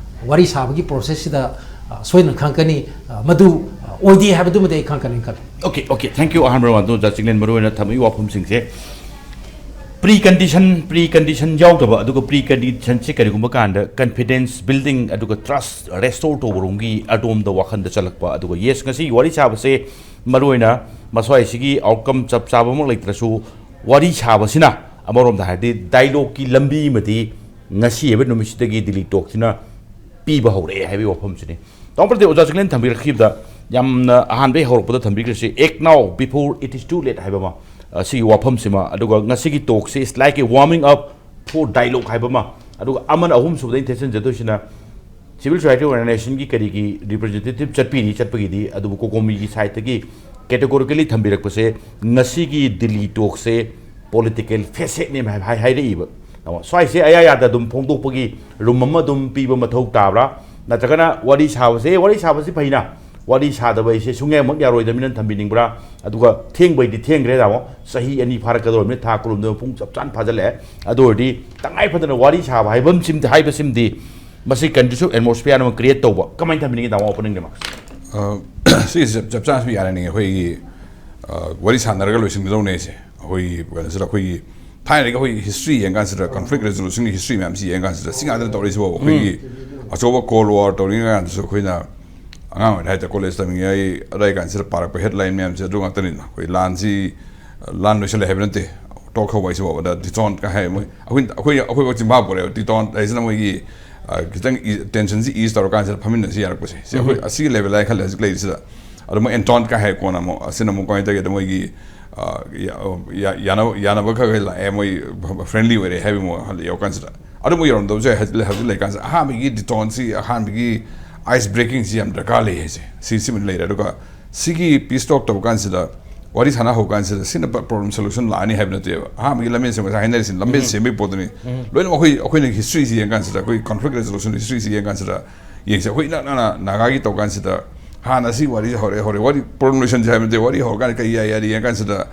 ꯋꯥꯔꯤ ꯁꯥꯕꯒꯤ process ꯁꯤꯗ, ꯑ, ꯁꯣꯏꯗꯅ ꯈꯪꯉꯛꯀꯅꯤ꯫ ꯑ, ꯃꯗꯨ, ꯑ, ꯑꯣꯏꯗꯦ ꯍꯥꯏꯕꯗꯨꯃꯗꯤ ꯑꯩ ꯈꯪꯉꯛꯀꯅꯤ ꯈꯜꯂꯤ꯫ Okay, okay, thank you, ꯑꯍꯥꯟꯕ ꯔꯣꯟꯗꯣ ꯑꯣꯖꯥ ꯆꯤꯡꯂꯦꯟ ꯃꯔꯨꯑꯣꯏꯅ ꯊꯝꯃꯛꯏ ꯋꯥꯐꯝꯁꯤꯡꯁꯦ꯫ Pre condition, pre condition ꯌꯥꯎꯗꯕ, ꯑꯗꯨꯒ pre condition ꯁꯦ ꯀꯔꯤꯒꯨꯝꯕ ꯀꯥꯟꯗ confidence building ꯑꯗꯨꯒ trust restore ꯇꯧꯕꯔꯣꯝꯒꯤ ꯑꯗꯣꯝꯗ ꯋꯥꯈꯜꯗ ꯆꯠꯂꯛꯄ꯫ ꯑꯗꯨꯒ yes, ꯉꯁꯤꯒꯤ ꯋꯥꯔꯤ ꯁꯥꯕꯁꯦ ꯃꯔꯨꯑꯣꯏꯅ ꯃꯁ꯭ꯋꯥꯏꯁꯤꯒꯤ outcome ꯆꯞ ꯆꯥꯕꯃꯛ ꯂꯩꯇ꯭ꯔꯁꯨ, ꯋꯥꯔꯤ ꯁꯥꯕꯁꯤꯅ ꯑꯃꯔꯣꯝꯗ ꯍꯥꯏꯔꯗꯤ dialogue ꯀꯤ ꯂꯝꯕꯤ ꯑꯃꯗꯤ ꯉꯁꯤ ꯍꯥꯏꯕ ꯅꯨꯃꯤꯠꯁꯤꯗꯒꯤ ꯗꯤꯜꯂꯤ ꯇꯣꯛꯁꯤꯅ ꯄꯤꯕ ꯍꯧꯔꯛꯑꯦ ꯍꯥꯏꯕꯒꯤ ꯋꯥꯐꯝꯁꯤꯅꯤ꯫ ꯇꯥꯃꯣ ꯄ꯭ꯔꯗꯤꯞ, ꯑꯣꯖꯥ ꯆꯤꯡꯂꯦꯟ ꯊꯝꯕꯤꯔꯛꯈꯤꯕꯗ ꯌꯥꯝꯅ ꯑꯍꯥꯟꯕꯒꯤ ꯍꯧꯔꯛꯄꯗ ꯊꯝꯕꯤꯈ꯭ꯔꯤꯁꯤ, "Act now before it is too late" ꯍꯥꯏꯕ ꯑꯃ, ꯑ, ꯁꯤꯒꯤ ꯋꯥꯐꯝꯁꯤꯃ, ꯑꯗꯨꯒ ꯉꯁꯤꯒꯤ ꯇꯣꯛꯁꯤ "It's like a warming up for dialogue" ꯍꯥꯏꯕ ꯑꯃ, ꯑꯗꯨꯒ ꯑꯃꯅ, ꯑꯍꯨꯝꯁꯨꯕꯗ ꯑꯩꯅ ꯊꯦꯠꯆꯟꯖꯗꯣꯏꯁꯤꯅ civil society organization ꯒꯤ ꯀꯔꯤꯒꯤ representative ꯆꯠꯄꯤꯔꯤ, ꯆꯠꯄꯒꯤꯗꯤ, ꯑꯗꯨꯕꯨ ꯀꯣꯀꯣꯃꯤꯒꯤ side ꯇꯒꯤ categorically ꯊꯝꯕꯤꯔꯛꯄꯁꯦ, ꯉꯁꯤꯒꯤ ꯗꯤꯜꯂꯤ ꯇꯣꯛꯁꯦ political facet ꯅꯦ ꯍꯥꯏ-, ꯍꯥꯏ-, ꯍꯥꯏꯔꯛꯏꯕ꯫ ꯑꯣ, ꯁ꯭ꯋꯥꯏꯁꯦ ꯑꯌꯥ ꯌꯥꯗ ꯑꯗꯨꯝ ꯐꯣꯡꯗꯣꯛꯄꯒꯤ room ꯑꯃ ꯑꯗꯨꯝ ꯄꯤꯕ ꯃꯊꯧ ꯇꯥꯕ꯭ꯔꯥ? ꯅꯠꯇ꯭ꯔꯒꯅ ꯋꯥꯔꯤ ꯁꯥꯕꯁꯦ, ꯋꯥꯔꯤ ꯁꯥꯕꯁꯤ ꯐꯩꯅ, ꯋꯥꯔꯤ ꯁꯥꯗꯕ ꯍꯥꯏꯁꯦ ꯁꯨꯡꯌꯥꯃꯛ ꯌꯥꯔꯣꯏꯗꯕꯅꯤꯅ ꯊꯝꯕꯤꯅꯤꯡꯕ꯭ꯔꯥ? ꯑꯗꯨꯒ ꯊꯦꯡꯕꯩꯗꯤ ꯊꯦꯡꯈ꯭ꯔꯦ, ꯇꯥꯃꯣ, ꯆꯍꯤ ꯑꯅꯤ ꯐꯥꯔꯛꯀꯗꯧꯔꯕꯅꯤ, ꯊꯥ ꯀꯨꯟꯍꯨꯝꯗꯣꯏ ꯃꯄꯨꯡ ꯆꯞ ꯆꯥꯅ ꯐꯥꯖꯤꯜꯂꯛꯑꯦ꯫ ꯑꯗꯨ ꯑꯣꯏꯔꯗꯤ ꯇꯉꯥꯏ ꯐꯗꯅ ꯋꯥꯔꯤ ꯁꯥꯕ ꯍꯥꯏꯕ ꯑꯃ ꯁꯤꯝꯗꯤ, ꯍꯥꯏꯕꯁꯤꯃꯗꯤ ꯃꯁꯤ conducive atmosphere ꯑꯃ create ꯇꯧꯕ ꯀꯃꯥꯏꯅ ꯊꯝꯕꯤꯅꯤꯡꯉꯤ, ꯇꯥꯃꯣ, opening remarks? ꯑ, ꯁꯤꯒꯤꯁꯦ ꯆꯞ, ꯆꯞ ꯆꯥꯅꯁꯨ ꯌꯥꯔꯅꯤ꯫ ꯑꯩꯈꯣꯏꯒꯤ, ꯑ, ꯋꯥꯔꯤ ꯁꯥꯟꯅꯔꯒ ꯂꯣꯏꯁꯤꯟꯒꯗꯧꯅꯦ ꯑꯩꯁꯦ꯫ ꯑꯩꯈꯣꯏꯒꯤ ꯀꯩꯅꯣꯁꯤꯗ ꯑꯩꯈꯣꯏꯒꯤ ꯊꯥꯏꯅꯗꯒꯤ ꯑꯩꯈꯣꯏ ꯍꯤꯁꯇ꯭ꯔꯤ ꯌꯦꯡꯀꯥꯟꯁꯤꯗ, ꯀꯟꯐ꯭ꯂꯤꯛ ꯔꯦꯖꯣꯂꯨꯁꯟꯒꯤ ꯍꯤꯁꯇ꯭ꯔꯤ ꯃꯌꯥꯝꯁꯤ ꯌꯦꯡꯀꯥꯟꯁꯤꯗ, ꯁꯤ ꯉꯥꯛꯇꯅ ꯇꯧꯔꯛꯏꯁꯤꯕꯣ꯫ ꯑꯩꯈꯣꯏꯒꯤ ꯑꯆꯧꯕ ꯀꯣꯜ ꯋꯥꯔ ꯇꯧꯔꯤꯉꯩ ꯀꯥꯟꯗꯁꯨ ꯑꯩꯈꯣꯏꯅ ꯑꯉꯥꯡ ꯑꯣꯏꯔꯤꯉꯩꯗ ꯀꯣꯂꯦꯖ ꯇꯝꯃꯤꯉꯩ ꯑꯗꯥꯏ ꯀꯥꯟꯁꯤꯗ ꯄꯥꯔꯛꯄ ꯍꯦꯗꯂꯥꯏꯟ ꯃꯌꯥꯝꯁꯦ ꯑꯗꯨ ꯉꯥꯛꯇꯅꯤꯅ꯫ ꯑꯩꯈꯣꯏ ꯂꯥꯟꯁꯤ, ꯂꯥꯟ ꯂꯣꯏꯁꯤꯜꯂꯦ ꯍꯥꯏꯕ ꯅꯠꯇꯦ, ꯇꯣꯛ ꯍꯧꯕ ꯍꯥꯏꯁꯤꯐꯥꯎꯕꯗ ꯗꯤꯇꯣꯟ ꯀ ꯍꯥꯏ꯫ ꯃꯣꯏ ꯑꯩꯈꯣꯏ ꯑꯩꯈꯣꯏ ꯑꯩꯈꯣꯏꯐꯥꯎ ꯆꯤꯝꯐꯥ ꯄꯣꯔꯦꯕ꯫ ꯗꯤꯇꯣꯟ ꯍꯥꯏꯁꯤꯅ ꯃꯣꯏꯒꯤ, ꯑ, ꯈꯤꯇꯪ ꯏ-, ꯇꯦꯟꯁꯟꯁꯤ ꯏꯁ ꯇꯧꯔꯀꯥꯟꯁꯤꯗ ꯐꯝꯃꯤꯟꯅꯁꯤ ꯌꯥꯔꯛꯄꯁꯦ꯫ ꯁꯤ ꯑꯩꯈꯣꯏ ꯑꯁꯤꯒꯤ ꯂꯦꯚꯦꯜ ꯍꯥꯏ ꯈꯜꯂꯦ ꯍꯧꯖꯤꯛ ꯂꯩꯔꯤꯁꯤꯗ꯫ ꯑꯗꯣ ꯃꯣꯏ ꯑꯦꯟꯇꯣꯟ ꯀ ꯍꯥꯏ ꯀꯣꯟꯅ ꯑꯃꯨꯛ, ꯑꯁꯤꯅ ꯑꯃꯨꯛ ꯀꯃꯥꯏꯅ ꯇꯧꯒꯦꯗ, ꯃꯣꯏꯒꯤ, ꯑ, ꯌꯥ-, ꯌꯥ-, ꯌꯥꯅꯕ, ꯌꯥꯅꯕ ꯈꯔ ꯈꯔ ꯂꯥꯛꯑꯦ, ꯃꯣꯏ ꯐ꯭ꯔꯦꯟꯂꯤ ꯑꯣꯏꯔꯦ ꯍꯥꯏꯕꯒꯤ ꯃꯑꯣꯡ ꯍꯜꯂ ꯌꯧꯔꯀꯥꯟꯁꯤꯗ꯫ ꯑꯗꯨ ꯃꯣꯏ ꯌꯧꯔꯝꯗꯕꯁꯨ ꯌꯥꯏ, ꯍꯧꯖꯤꯛ ꯍꯧꯖꯤꯛ ꯂꯩꯀꯥꯟꯁꯤꯗ꯫ ꯑꯍꯥꯟꯕꯒꯤ ꯗꯤꯇꯣꯟꯁꯤ, ꯑꯍꯥꯟꯕꯒꯤ ꯑꯥꯏꯁ ꯕ꯭ꯔꯦꯀꯤꯡꯁꯤ ꯌꯥꯝ ꯗꯔꯀꯥꯔ ꯂꯩ ꯍꯥꯏꯁꯦ꯫ ꯁꯤ, ꯁꯤꯃꯗꯤ ꯂꯩꯔꯦ꯫ ꯑꯗꯨꯒ ꯁꯤꯒꯤ ꯄꯤꯁ ꯇꯣꯛ ꯇꯧꯕ ꯀꯥꯟꯁꯤꯗ, ꯋꯥꯔꯤ ꯁꯥꯟꯅ ꯍꯧꯕ ꯀꯥꯟꯁꯤꯗ ꯁꯤꯅ ꯄ꯭ꯔꯣꯕ꯭ꯂꯦꯝ ꯁꯣꯂꯨꯁꯟ ꯂꯥꯛꯑꯅꯤ ꯍꯥꯏꯕ ꯅꯠꯇꯦꯕ꯫ ꯑꯍꯥꯟꯕꯒꯤ ꯂꯝꯕꯦꯟ ꯁꯦꯝꯕ ꯉꯁꯥꯏ ꯍꯥꯏꯅꯔꯤꯁꯤꯅ ꯂꯝꯕꯦꯟ ꯁꯦꯝꯕꯒꯤ ꯄꯣꯠꯇꯨꯅꯤ꯫ ꯂꯣꯏꯅꯃꯛ ꯑꯩꯈꯣꯏ, ꯑꯩꯈꯣꯏꯅ ꯍꯤꯁꯇ꯭ꯔꯤꯁꯤ ꯌꯦꯡ ꯀꯥꯟꯁꯤꯗ, ꯑꯩꯈꯣꯏ ꯀꯟꯐ꯭ꯂꯤꯛ ꯔꯦꯖꯣꯂꯨꯁꯟ ꯍꯤꯁꯇ꯭ꯔꯤꯁꯤ ꯌꯦꯡ ꯀꯥꯟꯁꯤꯗ, ꯌꯦꯡꯁꯦ꯫ ꯑꯩꯈꯣꯏ ꯏꯅꯛ ꯅꯛꯅ ꯅꯥꯒꯥꯒꯤ ꯇꯧ ꯀꯥꯟꯁꯤꯗ, ꯍꯥꯟꯅ ꯁꯤ ꯋꯥꯔꯤꯁꯦ ꯍꯧꯔꯛꯑꯦ, ꯍꯧꯔꯛꯑꯦ, ꯋꯥꯔꯤ ꯄ꯭ꯔꯣꯕ꯭ꯂꯦꯝ ꯂꯣꯏꯁꯟꯁꯦ ꯍꯥꯏꯕ ꯅꯠꯇꯦ, ꯋꯥꯔꯤ ꯍꯧꯔꯀꯥꯟꯗ ꯀꯩ ꯌꯥꯏ ꯌꯥꯏ ꯌꯦꯡ ꯀꯥꯟꯁꯤꯗ,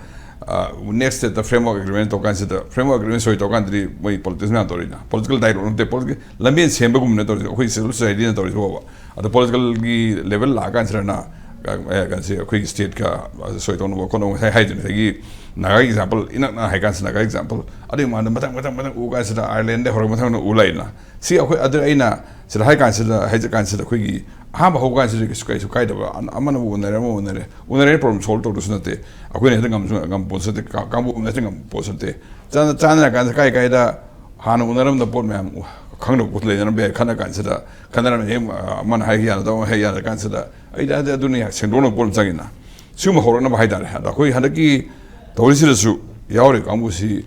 ꯅꯦꯛꯁ ꯁ꯭ꯇꯦꯠꯇ ꯐ꯭ꯔꯦꯝꯋꯥꯔꯛ ꯑꯦꯒ꯭ꯔꯤꯃꯦꯟ ꯇꯧ ꯀꯥꯟꯁꯤꯗ, ꯐ꯭ꯔꯦꯝꯋꯥꯔꯛ ꯑꯦꯒ꯭ꯔꯤꯃꯦꯟ ꯁꯣꯏ ꯇꯧ ꯀꯥꯟꯗꯗꯤ ꯃꯣꯏ ꯄꯣꯂꯤꯇꯤꯛꯁ ꯃꯌꯥꯝ ꯇꯧꯔꯤꯅ, ꯄꯣꯂꯤꯇꯤꯀꯦꯜ ꯗꯥꯏꯂꯣꯒ ꯅꯠꯇꯦ, ꯄꯣꯂꯤꯇꯤꯀꯦꯜ ꯂꯝꯕꯦꯟ ꯁꯦꯝꯕꯒꯨꯝꯕꯅ ꯇꯧꯔꯤꯁꯦ, ꯑꯩꯈꯣꯏ ꯁꯤꯚꯤꯜ ꯁꯣꯁꯥꯏꯇꯤꯅ ꯇꯧꯔꯤꯁꯦ ꯐꯥꯎꯕ꯫ ꯑꯗꯣ ꯄꯣꯂꯤꯇꯤꯀꯦꯜꯒꯤ ꯂꯦꯚꯦꯜ ꯂꯥꯛꯑꯀꯥꯟꯁꯤꯗꯅ, ꯑ, ꯀꯩꯅꯣꯁꯤ ꯑꯩꯈꯣꯏꯒꯤ ꯁ꯭ꯇꯦꯠꯀ ꯁꯣꯏ ꯇꯧꯅꯕ ꯈꯣꯠꯅꯕ ꯉꯁꯥꯏ ꯍꯥꯏꯗꯨꯅꯤ꯫ ꯑꯗꯒꯤ ꯅꯥꯒꯥꯒꯤ ꯑꯦꯛꯖꯥꯝꯄꯜ, ꯏꯅꯛ ꯅꯛꯅ ꯍꯥꯏ ꯀꯥꯟꯁꯤꯗ ꯅꯥꯒꯥꯒꯤ ꯑꯦꯛꯖꯥꯝꯄꯜ, ꯑꯗꯨꯒꯤ ꯃꯃꯥꯡꯗ ꯃꯊꯪ, ꯃꯊꯪ, ꯃꯊꯪ ꯎ ꯀꯥꯟꯁꯤꯗ ꯑꯥꯏꯔꯂꯦꯟꯗ ꯍꯧꯔꯒ ꯃꯊꯪ ꯃꯊꯪ ꯎ ꯂꯥꯛꯏꯅ꯫ ꯁꯤ ꯑꯩꯈꯣꯏ, ꯑꯗꯨ ꯑꯩꯅ ꯁꯤꯗ ꯍꯥꯏ ꯀꯥꯟꯁꯤꯗ, ꯍꯥꯏꯖ ꯀꯥꯟꯁꯤꯗ ꯑꯩꯈꯣꯏꯒꯤ ꯑꯍꯥꯟꯕ ꯍꯧꯕ ꯀꯥꯟꯁꯤꯗ ꯀꯩꯁꯨ, ꯀꯩꯁꯨ ꯀꯥꯏꯗꯕ, ꯑꯃ-, ꯑꯃꯅ ꯎꯅꯔꯦ, ꯑꯃ ꯎꯅꯔꯦ, ꯎꯅꯔꯦ, ꯄ꯭ꯔꯣꯕ꯭ꯂꯦꯝ ꯁꯣꯜꯕ ꯇꯧꯗ꯭ꯔꯁꯨ ꯅꯠꯇꯦ꯫ ꯑꯩꯈꯣꯏꯅ ꯍꯦꯛꯇ ꯉꯝꯁꯨ ꯉꯝꯄꯣꯠꯁꯨ ꯅꯠꯇꯦ, ꯀꯥ-, ꯀꯥꯡꯕꯨ ꯑꯃꯅ ꯍꯦꯛꯇ ꯉꯝꯄꯣꯠꯁꯨ ꯅꯠꯇꯦ꯫ ꯆꯥꯟꯅ-, ꯆꯥꯟꯅꯔ ꯀꯥꯟꯁꯤꯗ ꯀꯥꯏ ꯀꯥꯏꯗ ꯍꯥꯟꯅ ꯎꯅꯔꯝꯗꯕ ꯄꯣꯠ ꯃꯌꯥꯝ ꯎ-, ꯈꯪꯗꯕ ꯄꯣꯠ ꯂꯩꯅꯔꯝꯕ ꯌꯥꯏ꯫ ꯈꯟꯅ ꯀꯥꯟꯁꯤꯗ, ꯈꯟꯅꯔꯝꯃꯤ ꯍꯦꯛ, ꯑ, ꯑꯃꯅ ꯍꯥꯏ ꯌꯥꯅꯗꯕ, ꯑꯃ ꯍꯦꯛ ꯌꯥꯅ ꯀꯥꯟꯁꯤꯗ, ꯑꯩꯗꯤ ꯑꯗꯨ-, ꯑꯗꯨꯅꯤ ꯁꯦꯡꯗꯣꯛꯅꯕ ꯄꯣꯠ ꯑꯃ ꯆꯪꯉꯤꯅ꯫ ꯁꯤꯒꯨꯝꯕ ꯍꯧꯔꯛꯅꯕ ꯍꯥꯏ ꯇꯥꯔꯦ꯫ ꯑꯗ ꯑꯩꯈꯣꯏ ꯍꯟꯗꯛꯀꯤ ꯇꯧꯔꯤꯁꯤꯗꯁꯨ ꯌꯥꯎꯔꯤꯕ ꯀꯥꯡꯕꯨꯁꯤ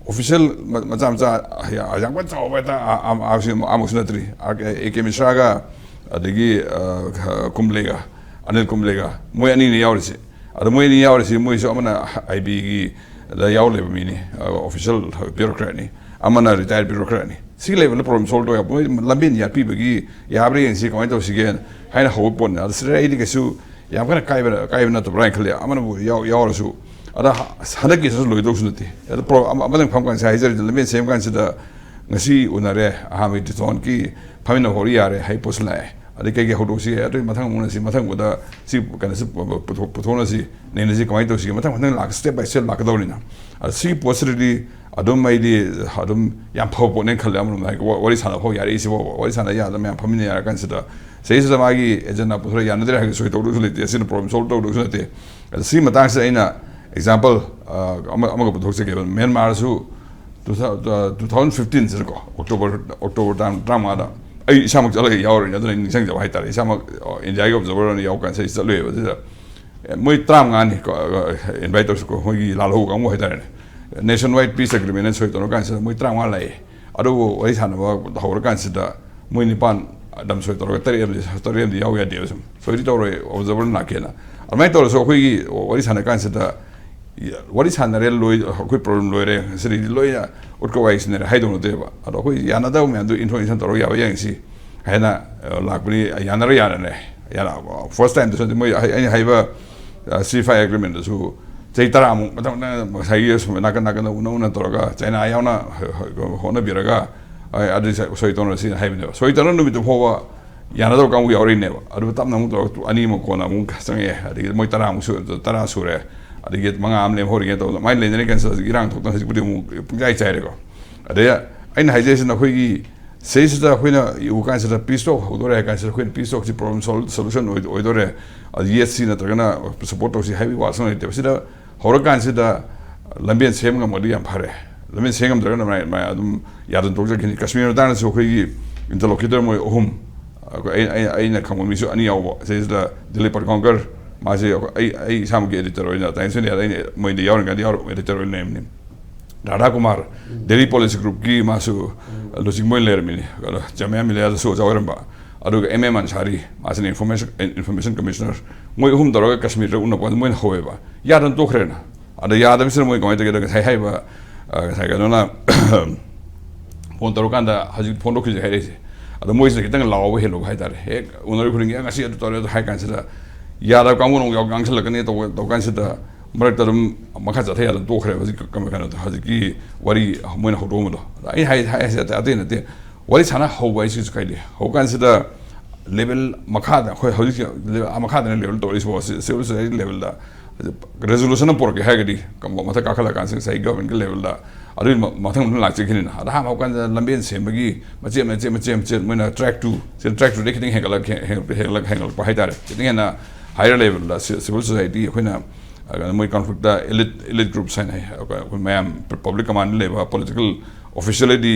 ꯑꯣꯐꯤꯁꯤꯌꯦꯜ ꯃ-, ꯃꯆꯥ ꯃꯆꯥ ꯌꯥ-, ꯌꯥꯝ ꯀꯟꯅ ꯆꯥꯎꯕ ꯍꯦꯛꯇ ꯑ-, ꯑ-, ꯑ-, ꯁꯤ ꯑꯃ-, ꯑꯃꯁꯨ ꯅꯠꯇ꯭ꯔꯤ꯫ ꯑꯥꯔ ꯀꯦ, ꯑꯦ ꯀꯦ ꯃꯤꯁ꯭ꯔꯥꯒ, ꯑꯗꯒꯤ, ꯑ, ꯀꯨꯝꯕ꯭ꯂꯦꯒ, ꯑꯅꯤꯜ ꯀꯨꯝꯕ꯭ꯂꯦꯒ, ꯃꯣꯏ ꯑꯅꯤꯅꯤ ꯌꯥꯎꯔꯤꯁꯦ꯫ ꯑꯗꯣ ꯃꯣꯏ ꯑꯅꯤ ꯌꯥꯎꯔꯤꯁꯤ, ꯃꯣꯏꯁꯨ ꯑꯃꯅ ꯑꯥꯏ ꯕꯤꯒꯤ ꯗ ꯌꯥꯎ ꯂꯩꯕ ꯃꯤꯅꯤ, ꯑ, ꯑꯣꯐꯤꯁꯤꯌꯦꯜ ꯕ꯭ꯌꯨꯔꯣꯀ꯭ꯔꯦꯠꯅꯤ, ꯑꯃꯅ ꯔꯤꯇꯥꯌꯔ ꯕ꯭ꯌꯨꯔꯣꯀ꯭ꯔꯦꯠꯅꯤ꯫ ꯁꯤꯒꯤ ꯂꯦꯚꯦꯜꯗ ꯄ꯭ꯔꯣꯕ꯭ꯂꯦꯝ ꯁꯣꯜꯕ ꯇꯧ ꯌꯥꯕ, ꯃꯣꯏ ꯂꯝꯕꯦꯟ ꯌꯥꯠꯄꯤꯕꯒꯤ ꯌꯥꯕ꯭ꯔꯥ ꯌꯦꯡꯁꯤ, ꯀꯃꯥꯏꯅ ꯇꯧꯁꯤꯒꯦ ꯍꯥꯏꯅ ꯍꯧꯕ ꯄꯣꯠꯅꯤ꯫ ꯑꯗ ꯁꯤꯗ ꯑꯩꯗꯤ ꯀꯩꯁꯨ ꯌꯥꯝ ꯀꯟꯅ ꯀꯥꯏꯕ, ꯀꯥꯏꯕ ꯅꯠꯇꯕ꯭ꯔꯥ ꯍꯥꯏꯅ ꯈꯜꯂꯤ, ꯑꯃꯅꯕꯨ ꯌꯥꯎ-, ꯌꯥꯎꯔꯁꯨ꯫ ꯑꯗ ꯍ-, ꯍꯟꯗꯛꯀꯤꯁꯤꯁꯨ ꯂꯣꯏꯗꯧꯁꯨ ꯅꯠꯇꯦ꯫ ꯑꯗ ꯄ꯭ꯔꯣ-, ꯑꯃ-, ꯑꯃꯗꯪ ꯐꯝ ꯀꯥꯟꯁꯤꯗ ꯍꯥꯏꯖꯔꯤꯗꯤ, ꯂꯝꯕꯦꯟ ꯁꯦꯝ ꯀꯥꯟꯁꯤꯗ ꯉꯁꯤ ꯎꯅꯔꯦ, ꯑꯍꯥꯟꯕꯒꯤ ꯗꯤꯇꯣꯟꯒꯤ ꯐꯝꯃꯤꯟꯅ ꯍꯧꯔ ꯌꯥꯔꯦ ꯍꯥꯏ ꯄꯣꯠꯁꯨ ꯂꯥꯛꯑꯦ꯫ ꯑꯗꯩ ꯀꯩꯀꯩ ꯍꯧꯗꯣꯛꯁꯤꯒꯦ, ꯑꯗꯨꯒꯤ ꯃꯊꯪ ꯑꯃꯨꯛ ꯎꯅꯁꯤ, ꯃꯊꯪ ꯎꯕꯗ ꯁꯤ ꯀꯩꯅꯣꯁꯤ ꯄꯨ-, ꯄꯨ-, ꯄꯨꯊꯣꯛ-, ꯄꯨꯊꯣꯛꯅꯁꯤ, ꯅꯩꯅꯁꯤ, ꯀꯃꯥꯏꯅ ꯇꯧꯁꯤꯒꯦ, ꯃꯊꯪ ꯃꯊꯪ ꯂꯥꯛ-, step by step ꯂꯥꯛꯀꯗꯧꯔꯤꯅ꯫ ꯑꯗ ꯁꯤꯒꯤ ꯄꯣꯠꯁꯤꯗꯗꯤ ꯑꯗꯨꯝ ꯑꯩꯗꯤ ꯑꯗꯨꯝ ꯌꯥꯝ ꯐꯕ ꯄꯣꯠꯅꯦꯅ ꯈꯜꯂꯦ꯫ ꯑꯃꯔꯣꯝꯗ ꯍꯥꯏ, ꯋꯥꯔꯤ ꯁꯥꯟꯅꯕ ꯐꯥꯎ ꯌꯥꯔꯛꯏꯁꯤꯕꯣ, ꯋꯥꯔꯤ ꯁꯥꯟꯅ ꯌꯥꯗꯅ ꯃꯌꯥꯝ ꯐꯝꯃꯤꯟꯅ ꯌꯥꯔ ꯀꯥꯟꯁꯤꯗ, ꯁꯤꯗꯩꯁꯤꯗ ꯃꯥꯒꯤ ꯑꯦꯖꯦꯟꯗꯥ ꯄꯨꯊꯣꯔꯛꯑꯦ, ꯌꯥꯅꯗ꯭ꯔꯦ ꯍꯥꯏꯔꯒ ꯁꯣꯏ ꯇꯧꯗꯧꯁꯨ ꯂꯩꯇꯦ, ꯑꯁꯤꯅ ꯄ꯭ꯔꯣꯕ꯭ꯂꯦꯝ ꯁꯣꯜꯕ ꯇꯧꯗꯧꯁꯨ ꯅꯠꯇꯦ꯫ ꯑꯗ ꯁꯤ ꯃꯇꯥꯡꯁꯤꯗ ꯑꯩꯅ ꯑꯦꯛꯖꯥꯝꯄꯜ ꯑꯃ, ꯑꯃꯒ ꯄꯨꯊꯣꯛꯆꯒꯦꯕ꯫ ꯃ꯭ꯌꯥꯟꯃꯥꯔꯁꯨ ꯇꯨ ꯊꯥꯎꯖꯟ ꯐꯤꯐꯇꯤꯟꯁꯤꯗꯀꯣ, ꯑꯣꯛꯇꯣꯕꯔ, ꯑꯣꯛꯇꯣꯕꯔ ꯇꯥꯡ ꯇꯔꯥꯃꯉꯥꯗ ꯑꯩ ꯏꯁꯥꯃꯛ ꯆꯠꯂꯒ ꯌꯥꯎꯔꯤꯅꯤ, ꯑꯗꯨꯅ ꯑꯩ ꯅꯤꯡꯁꯤꯡꯖꯕ ꯍꯥꯏꯇꯥꯔꯦ꯫ ꯏꯁꯥꯃꯛ ꯏꯟꯗꯤꯌꯥꯒꯤ ꯑꯣꯕꯖꯥꯔꯕꯔ ꯑꯣꯏꯅ ꯌꯥꯎ ꯀꯥꯟꯁꯤꯗ ꯑꯩ ꯆꯠꯂꯨꯏꯕ꯫ ꯑꯗꯨꯗ ꯃꯣꯏ ꯇꯔꯥꯃꯉꯥꯅꯤ ꯏꯟꯚꯥꯏꯠ ꯇꯧꯔꯁꯨꯀꯣ, ꯃꯣꯏꯒꯤ ꯂꯥꯜꯍꯧꯕ ꯀꯥꯡꯕꯨ ꯍꯥꯏꯇꯥꯔꯦꯅꯦ, ꯅꯦꯁꯟ ꯋꯥꯏꯗ ꯄꯤꯁ ꯑꯦꯒ꯭ꯔꯤꯃꯦꯟ ꯁꯣꯏ ꯇꯧꯔꯀꯥꯟꯁꯤꯗ ꯃꯣꯏ ꯇꯔꯥꯃꯉꯥ ꯂꯥꯛꯑꯦ꯫ ꯑꯗꯨꯕꯨ ꯋꯥꯔꯤ ꯁꯥꯟꯅꯕ ꯍꯧꯔꯀꯥꯟꯁꯤꯗ ꯃꯣꯏ ꯅꯤꯄꯥꯟ ꯑꯗꯨꯝ ꯁꯣꯏ ꯇꯧꯔꯒ ꯇꯔꯦꯠ ꯑꯃꯗꯤ, ꯇꯔꯦꯠ ꯑꯃꯗꯤ ꯌꯥꯎ ꯌꯥꯗꯦꯕ꯫ ꯁꯨꯝ ꯁꯣꯏꯗꯤ ꯇꯧꯔꯣꯏ, ꯑꯣꯕꯖꯥꯔꯕꯔ ꯂꯥꯛꯀꯦꯅ꯫ ꯑꯗꯨꯃꯥꯏꯅ ꯇꯧꯔꯁꯨ ꯑꯩꯈꯣꯏꯒꯤ ꯋꯥꯔꯤ ꯁꯥꯟꯅ ꯀꯥꯟꯁꯤꯗ ꯋꯥꯔꯤ ꯁꯥꯟꯅꯔꯦ, ꯂꯣꯏ, ꯑꯩꯈꯣꯏ ꯄ꯭ꯔꯣꯕ꯭ꯂꯦꯝ ꯂꯣꯏꯔꯦ, ꯁꯤꯗꯤ ꯂꯣꯏꯅ ꯎꯠꯀ ꯋꯥꯏ ꯁꯤꯟꯅꯔꯦ ꯍꯥꯏꯗꯧ ꯅꯠꯇꯦꯕ꯫ ꯑꯗꯣ ꯑꯩꯈꯣꯏ ꯌꯥꯅꯗꯕ ꯃꯌꯥꯝꯗꯨ ꯏꯟꯐꯣꯔꯃꯦꯁꯟ ꯇꯧꯔꯒ ꯌꯥꯕ ꯌꯦꯡꯁꯤ ꯍꯥꯏꯅ, ꯑ, ꯂꯥꯛꯄꯅꯤ꯫ ꯌꯥꯅꯔ ꯌꯥꯅꯔꯦ꯫ ꯌꯥꯅ-, ꯐꯥꯔꯁ ꯇꯥꯏꯝꯗꯁꯨ ꯅꯠꯇꯦ, ꯃꯣꯏ ꯑꯩ-, ꯑꯩꯅ ꯍꯥꯏꯕ, ꯑ, ꯁꯤ ꯐꯥꯏ ꯑꯦꯒ꯭ꯔꯤꯃꯦꯟꯗꯁꯨ ꯆꯍꯤ ꯇꯔꯥꯃꯨꯛ ꯃꯊꯪ ꯃꯊꯪ ꯉꯁꯥꯏꯒꯤ ꯁꯨꯝ ꯅꯥꯀꯟ ꯅꯥꯀꯟꯗ ꯎꯅ ꯎꯅ ꯇꯧꯔꯒ ꯆꯥꯏꯅꯥ ꯌꯥꯎꯅ ꯍꯣꯠꯅꯕꯤꯔꯒ, ꯑ, ꯑꯗꯨ ꯁꯣꯏ ꯇꯧꯅꯔꯁꯤꯅ ꯍꯥꯏꯕꯅꯦꯕ꯫ ꯁꯣꯏ ꯇꯧꯅ ꯅꯨꯃꯤꯠꯇꯨ ꯐꯥꯎꯕ ꯌꯥꯅꯗꯕ ꯀꯥꯡꯕꯨ ꯌꯥꯎꯔꯤꯅꯦꯕ꯫ ꯑꯗꯨ ꯇꯞꯅ ꯑꯃꯨꯛ ꯇꯧꯔꯛ-, ꯑꯅꯤ ꯑꯃ ꯀꯣꯟꯅ ꯑꯃꯨꯛ ꯆꯪꯉꯛꯑꯦ꯫ ꯑꯗꯒꯤ ꯃꯣꯏ ꯇꯔꯥꯃꯨꯛ ꯁꯨ-, ꯇꯔꯥ ꯁꯨꯔꯦ꯫ ꯑꯗꯒꯤ ꯃꯉꯥ ꯑꯃ ꯂꯦꯝꯍꯧꯔꯤꯉꯩ ꯇꯧꯗꯅ ꯑꯗꯨꯃꯥꯏꯅ ꯂꯩꯅꯔꯤ ꯀꯥꯟꯁꯤꯗ ꯍꯧꯖꯤꯛ ꯏꯔꯥꯡ ꯊꯣꯛꯇꯅ ꯍꯧꯖꯤꯛꯄꯨꯗꯤ ꯑꯃꯨꯛ ꯄꯨꯡꯆꯥꯏ ꯆꯥꯏꯔꯦꯀꯣ꯫ ꯑꯗꯩ ꯑꯩꯅ ꯍꯥꯏꯖꯔꯤꯁꯤꯅ ꯑꯩꯈꯣꯏꯒꯤ ꯁꯤꯗꯩꯁꯤꯗ ꯑꯩꯈꯣꯏꯅ ꯎ ꯀꯥꯟꯁꯤꯗ ꯄꯤꯁ ꯇꯣꯛ ꯍꯧꯗꯣꯔꯦ ꯍꯥꯏ ꯀꯥꯟꯁꯤꯗ ꯑꯩꯈꯣꯏꯅ ꯄꯤꯁ ꯇꯣꯛꯁꯤ ꯄ꯭ꯔꯣꯕ꯭ꯂꯦꯝ ꯁꯣꯜ-, ꯁꯣꯂꯨꯁꯟ ꯑꯣꯏ-, ꯑꯣꯏꯗꯣꯔꯦ, ꯑꯗꯨ ꯌꯦꯠꯁꯤ ꯅꯠꯇ꯭ꯔꯒꯅ ꯁꯞꯄꯣꯔꯠ ꯇꯧꯁꯤ ꯍꯥꯏꯕꯒꯤ ꯋꯥꯁꯨ ꯂꯩꯇꯦꯕ꯫ ꯁꯤꯗ ꯍꯧꯔꯀꯥꯟꯁꯤꯗ ꯂꯝꯕꯦꯟ ꯁꯦꯝ ꯉꯝꯃꯗꯤ ꯌꯥꯝ ꯐꯔꯦ꯫ ꯂꯝꯕꯦꯟ ꯁꯦꯝ ꯉꯝꯗ꯭ꯔꯒꯅ ꯃꯥꯏ, ꯃꯥꯏ ꯑꯗꯨꯝ ꯌꯥꯗꯅ ꯇꯣꯛꯆꯈꯤꯅꯤ꯫ ꯀꯥꯁꯃꯤꯔ ꯃꯇꯥꯡꯗꯁꯨ ꯑꯩꯈꯣꯏꯒꯤ ꯏꯟꯇꯔꯂꯣꯀ꯭ꯌꯨꯇꯔ ꯃꯣꯏ ꯑꯍꯨꯝ, ꯑꯩꯈꯣꯏ, ꯑꯩ, ꯑꯩ, ꯑꯩꯅ ꯈꯪꯕ ꯃꯤꯁꯨ ꯑꯅꯤ ꯌꯥꯎꯕ, ꯁꯤꯗꯩꯁꯤꯗ ꯗꯤꯂꯤꯞ ꯄꯔꯒꯣꯟꯀꯔ, ꯃꯥꯁꯦ ꯑꯩꯈꯣꯏ, ꯑꯩ, ꯑꯩ ꯏꯁꯥꯃꯛꯀꯤ ꯑꯦꯗꯤꯇꯔ ꯑꯣꯏꯅ, ꯇꯥꯏꯝꯁ ꯏꯟꯗꯤꯌꯥꯗ ꯑꯩꯅ ꯃꯣꯏꯗ ꯌꯥꯎꯔꯤꯉꯩꯗ ꯌꯥꯎꯔ-, ꯑꯦꯗꯤꯇꯔ ꯑꯣꯏꯅ ꯂꯩꯔꯝꯕꯅꯤ꯫ ꯔꯥꯙꯥ ꯀꯨꯃꯥꯔ, ꯗꯦꯂꯤ ꯄꯣꯂꯤꯁꯤ ꯒ꯭ꯔꯨꯞꯀꯤ ꯃꯥꯁꯨ ꯂꯨꯆꯤꯡꯕ ꯑꯣꯏꯅ ꯂꯩꯔꯝꯃꯤꯅꯤ꯫ ꯑꯗꯣ ꯖꯥꯃꯤꯌꯥ ꯃꯤꯂꯤꯌꯥꯗꯁꯨ ꯑꯣꯖꯥ ꯑꯣꯏꯔꯝꯕ꯫ ꯑꯗꯨꯒ ꯑꯦꯝ ꯑꯦ ꯑꯟꯁꯥꯔꯤ, ꯃꯥꯁꯤꯅ ꯏꯟꯐꯣꯔꯃꯦꯁꯟ, ꯏꯟꯐꯣꯔꯃꯦꯁꯟ ꯀꯃꯤꯁꯅꯔ꯫ ꯃꯣꯏ ꯑꯍꯨꯝ ꯇꯧꯔꯒ ꯀꯥꯁꯃꯤꯔꯗ ꯎꯅꯕ ꯀꯥꯟꯗ ꯃꯣꯏꯅ ꯍꯧꯋꯦꯕ꯫ ꯌꯥꯗꯅ ꯇꯣꯛꯈ꯭ꯔꯦꯅ꯫ ꯑꯗ ꯌꯥꯗꯕꯁꯤꯅ ꯃꯣꯏ ꯀꯃꯥꯏꯅ ꯇꯧꯒꯦꯗ, ꯉꯁꯥꯏ ꯍꯥꯏꯔꯤꯕ, ꯑ, ꯉꯁꯥꯏ ꯀꯩꯅꯣꯅ ꯐꯣꯟ ꯇꯧꯔꯀꯥꯟꯗ ꯍꯧꯖꯤꯛ ꯐꯣꯟ ꯇꯧꯈꯤꯁꯦ ꯍꯥꯏꯔꯛꯏꯁꯦ꯫ ꯑꯗꯣ ꯃꯣꯏꯁꯤꯅ ꯈꯤꯇꯪ ꯂꯥꯎꯕ ꯍꯦꯜꯂꯨꯕ ꯍꯥꯏꯇꯥꯔꯦ꯫ ꯍꯦꯛ ꯎꯅꯔꯤ ꯈꯨꯗꯤꯡꯒꯤ, "ꯑꯦ, ꯉꯁꯤ ꯑꯗꯨ ꯇꯧꯔꯦ" ꯑꯗꯨ ꯍꯥꯏ ꯀꯥꯟꯁꯤꯗ ꯌꯥꯗꯕ ꯀꯥꯡꯕꯨꯅ ꯑꯃꯨꯛ ꯌꯥꯎ-, ꯉꯥꯡꯁꯤꯜꯂꯛꯀꯅꯤ ꯇꯧꯕ, ꯇꯧ ꯀꯥꯟꯁꯤꯗ ꯃꯔꯛꯇ ꯑꯗꯨꯝ ꯃꯈꯥ ꯆꯠꯊ ꯌꯥꯗꯅ ꯇꯣꯛꯈ꯭ꯔꯦꯕ꯫ ꯍꯧꯖꯤꯛ ꯀ-, ꯀꯩꯅꯣꯗꯣ, ꯍꯧꯖꯤꯛꯀꯤ ꯋꯥꯔꯤ ꯃꯣꯏꯅ ꯍꯧꯗꯣꯛꯑꯝꯕꯗꯣ꯫ ꯑꯗ ꯑꯩ ꯍꯥꯏ-, ꯍꯥꯏꯁꯦ ꯑꯇꯩ, ꯑꯇꯩ ꯅꯠꯇꯦ꯫ ꯋꯥꯔꯤ ꯁꯥꯟꯅ ꯍꯧꯕ ꯍꯥꯏꯁꯤꯁꯨ ꯀꯥꯏꯗꯦ꯫ ꯍꯧꯕ ꯀꯥꯟꯁꯤꯗ ꯂꯦꯚꯦꯜ ꯃꯈꯥꯗ, ꯑꯩꯈꯣꯏ ꯍꯧꯖꯤꯛ ꯂꯦꯚꯦꯜ ꯑꯥ ꯃꯈꯥꯗꯅ ꯂꯦꯚꯦꯜ ꯇꯧꯔꯛꯏꯁꯤꯕꯣ, ꯁꯤ-, ꯁꯤꯚꯤꯜ ꯁꯣꯁꯥꯏꯇꯤ ꯂꯦꯚꯦꯜꯗ꯫ ꯔꯦꯖꯣꯂꯨꯁꯟ ꯑꯃ ꯄꯨꯔꯛꯀꯦ ꯍꯥꯏꯔꯒꯗꯤ ꯀꯝ-, ꯃꯊꯛ ꯀꯥꯈꯠꯂꯀꯥꯟꯁꯤꯗ ꯉꯁꯥꯏ ꯒꯚꯔꯟꯃꯦꯟꯠꯀꯤ ꯂꯦꯚꯦꯜꯗ ꯑꯗꯨꯒꯤ ꯃ-, ꯃꯊꯪ ꯃꯊꯪ ꯂꯥꯛꯆꯈꯤꯅꯤꯅ꯫ ꯑꯗ ꯑꯍꯥꯟꯕ ꯍꯧꯔꯀꯥꯟꯗ ꯂꯝꯕꯦꯟ ꯁꯦꯝꯕꯒꯤ ꯃꯆꯦꯠ ꯃꯆꯦꯠ ꯃꯆꯦꯠ ꯃꯆꯦꯠ ꯃꯣꯏꯅ ꯇ꯭ꯔꯦꯛ ꯇꯨ, ꯁꯤꯗ ꯇ꯭ꯔꯦꯛ ꯇꯨꯗꯒꯤ ꯈꯤꯇꯪ ꯍꯦꯟꯒꯠꯂꯛ-, ꯍꯦꯟꯒꯠ-, ꯍꯦꯟꯒꯠꯂꯛ-, ꯍꯦꯟꯒꯠꯂꯛꯄ ꯍꯥꯏꯇꯥꯔꯦ, ꯈꯤꯇꯪ ꯍꯦꯟꯅ ꯍꯥꯏꯌꯔ ꯂꯦꯚꯦꯜꯗ ꯁꯤ-, ꯁꯤꯚꯤꯜ ꯁꯣꯁꯥꯏꯇꯤ ꯑꯩꯈꯣꯏꯅ, ꯑ, ꯃꯣꯏ ꯀꯟꯐ꯭ꯂꯤꯛꯇ ꯏꯂꯤꯠ, ꯏꯂꯤꯠ ꯒ꯭ꯔꯨꯞꯁ ꯍꯥꯏꯅ ꯍꯥꯏ, ꯑꯩꯈꯣꯏ, ꯑꯩꯈꯣꯏ ꯃꯌꯥꯝ ꯄ-, ꯄꯕ꯭ꯂꯤꯛ ꯀꯃꯥꯟꯗ ꯂꯩꯕ ꯄꯣꯂꯤꯇꯤꯀꯦꯜ ꯑꯣꯐꯤꯁꯤꯌꯦꯜꯗꯤ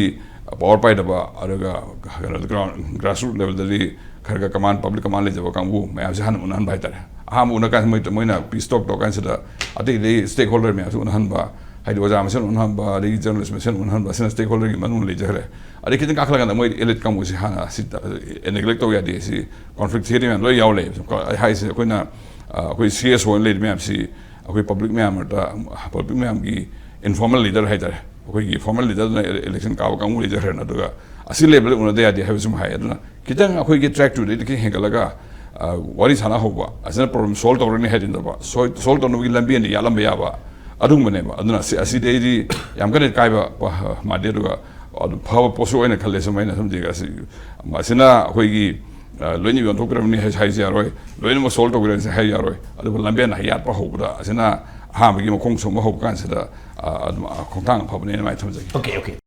ꯄꯋꯥꯔ ꯄꯥꯏꯗꯕ, ꯑꯗꯨꯒ ꯀꯩꯅꯣ, ꯒ꯭ꯔꯥꯎꯟ, ꯒ꯭ꯔꯥꯁꯔꯨꯠ ꯂꯦꯚꯦꯜꯗꯗꯤ ꯈꯔ ꯈꯔ ꯀꯃꯥꯟ, ꯄꯕ꯭ꯂꯤꯛ ꯀꯃꯥꯟ ꯂꯩꯖꯕ ꯀꯥꯡꯕꯨ ꯃꯌꯥꯝꯁꯦ ꯍꯥꯟꯅ ꯎꯅꯍꯟꯕ ꯍꯥꯏꯇꯥꯔꯦ꯫ ꯑꯍꯥꯟꯕ ꯎꯅ ꯀꯥꯟꯗ ꯃꯣꯏ, ꯃꯣꯏꯅ ꯄꯤꯁ ꯇꯣꯛ ꯇꯧꯔ ꯀꯥꯟꯁꯤꯗ ꯑꯇꯩ ꯑꯇꯩ ꯁ꯭ꯇꯦꯛ ꯍꯣꯜꯗꯔ ꯃꯌꯥꯝꯁꯨ ꯎꯅꯍꯟꯕ, ꯍꯥꯏꯗꯤ ꯑꯣꯖꯥ ꯃꯁꯦꯟ ꯎꯅꯍꯟꯕ, ꯑꯗꯒꯤ ꯖꯔꯅꯦꯂꯤꯁ ꯃꯁꯦꯟ ꯎꯅꯍꯟꯕ, ꯑꯁꯤꯅ ꯁ꯭ꯇꯦꯛ ꯍꯣꯜꯗꯔꯒꯤ ꯃꯅꯨꯡꯗ ꯂꯩꯖꯈ꯭ꯔꯦ꯫ ꯑꯗꯩ ꯈꯤꯇꯪ ꯀꯥꯈꯠꯂꯀꯥꯟꯗ ꯃꯣꯏ ꯏꯂꯤꯠ ꯀꯥꯡꯕꯨꯁꯤ ꯍꯥꯟꯅ ꯁꯤ ꯅꯦꯒ꯭ꯂꯦꯛ ꯇꯧ ꯌꯥꯗꯦ, ꯁꯤ ꯀꯣꯟꯐ꯭ꯂꯤꯛ ꯊꯤꯌꯔꯤ ꯃꯌꯥꯝ ꯂꯣꯏ ꯌꯥꯎ ꯂꯩ꯫ ꯑꯩ ꯍꯥꯏꯁꯦ ꯑꯩꯈꯣꯏꯅ, ꯑ, ꯑꯩꯈꯣꯏ ꯁꯤ ꯑꯦꯁ ꯑꯣ ꯑꯣꯏꯅ ꯂꯩꯔꯤ ꯃꯌꯥꯝꯁꯤ ꯑꯩꯈꯣꯏ ꯄꯕ꯭ꯂꯤꯛ ꯃꯌꯥꯝ ꯃꯔꯛꯇ, ꯄꯕ꯭ꯂꯤꯛ ꯃꯌꯥꯝꯒꯤ ꯏꯟꯐꯣꯔꯃꯦꯜ ꯂꯤꯗꯔ ꯍꯥꯏꯇꯥꯔꯦ, ꯑꯩꯈꯣꯏꯒꯤ ꯐꯣꯔꯃꯦꯜ ꯂꯤꯗꯔꯗꯨꯅ ꯏꯂꯦꯛꯁꯟ ꯀꯥꯕ ꯀꯥꯡꯕꯨ ꯂꯩꯖꯈ꯭ꯔꯦꯅ, ꯑꯗꯨꯒ ꯑꯁꯤ ꯂꯦꯚꯦꯜꯗ ꯎꯅꯗ ꯌꯥꯗꯦ ꯍꯥꯏꯕꯁꯤꯃ ꯍꯥꯏ꯫ ꯑꯗꯨꯅ ꯈꯤꯇꯪ ꯑꯩꯈꯣꯏꯒꯤ ꯇ꯭ꯔꯦꯛ ꯇꯨꯗꯩꯗꯤ ꯈꯤꯇꯪ ꯍꯦꯟꯒꯠꯂꯒ, ꯑ, ꯋꯥꯔꯤ ꯁꯥꯟꯅ ꯍꯧꯕ ꯑꯁꯤꯅ ꯄ꯭ꯔꯣꯕ꯭ꯂꯦꯝ ꯁꯣꯜꯕ ꯇꯧꯔꯅꯤ ꯍꯥꯏꯗꯤ ꯅꯠꯇꯕ, ꯁꯣꯏ-, ꯁꯣꯜꯕ ꯇꯧꯅꯕꯒꯤ ꯂꯝꯕꯤ ꯑꯃꯗꯤ ꯌꯥꯠꯂꯝꯕ ꯌꯥꯕ ꯑꯗꯨꯒꯨꯝꯕꯅꯦꯕ꯫ ꯑꯗꯨꯅ ꯑꯁꯤ, ꯑꯁꯤꯗꯩꯗꯤ ꯌꯥꯝ ꯀꯟꯅ ꯀꯥꯏꯕ ꯄ-, ꯃꯥꯟꯗꯦ꯫ ꯑꯗꯨꯒ ꯑꯗꯨꯝ ꯐꯕ ꯄꯣꯠꯁꯨ ꯑꯣꯏꯅ ꯈꯜꯂꯦ ꯁꯨꯝ ꯑꯩꯅ ꯁꯨꯝ ꯌꯦꯡꯉꯒ꯫ ꯑꯁꯤ, ꯃꯁꯤꯅ ꯑꯩꯈꯣꯏꯒꯤ, ꯑ, ꯂꯣꯏꯅ ꯌꯣꯟꯊꯣꯛꯄꯤꯔꯝꯅꯤ ꯍꯥꯏ-, ꯍꯥꯏꯁꯨ ꯌꯥꯔꯣꯏ, ꯂꯣꯏꯅꯃꯛ ꯁꯣꯜꯕ ꯇꯧꯕꯤꯔꯝꯅꯤ ꯍꯥꯏ ꯌꯥꯔꯣꯏ꯫ ꯑꯗꯨꯕꯨ ꯂꯝꯕꯦꯟ ꯌꯥꯠꯄ ꯍꯧꯕꯗ ꯑꯁꯤꯅ ꯑꯍꯥꯟꯕꯒꯤ ꯃꯈꯣꯡ ꯁꯣꯝꯕ ꯍꯧꯕ ꯀꯥꯟꯁꯤꯗ, ꯑ, ꯑꯗꯨꯝ, ꯑ, ꯈꯣꯡꯊꯥꯡ ꯑꯐꯕꯅꯦꯅ ꯑꯗꯨꯃꯥꯏꯅ ꯊꯝꯖꯒꯦ꯫ Okay, okay.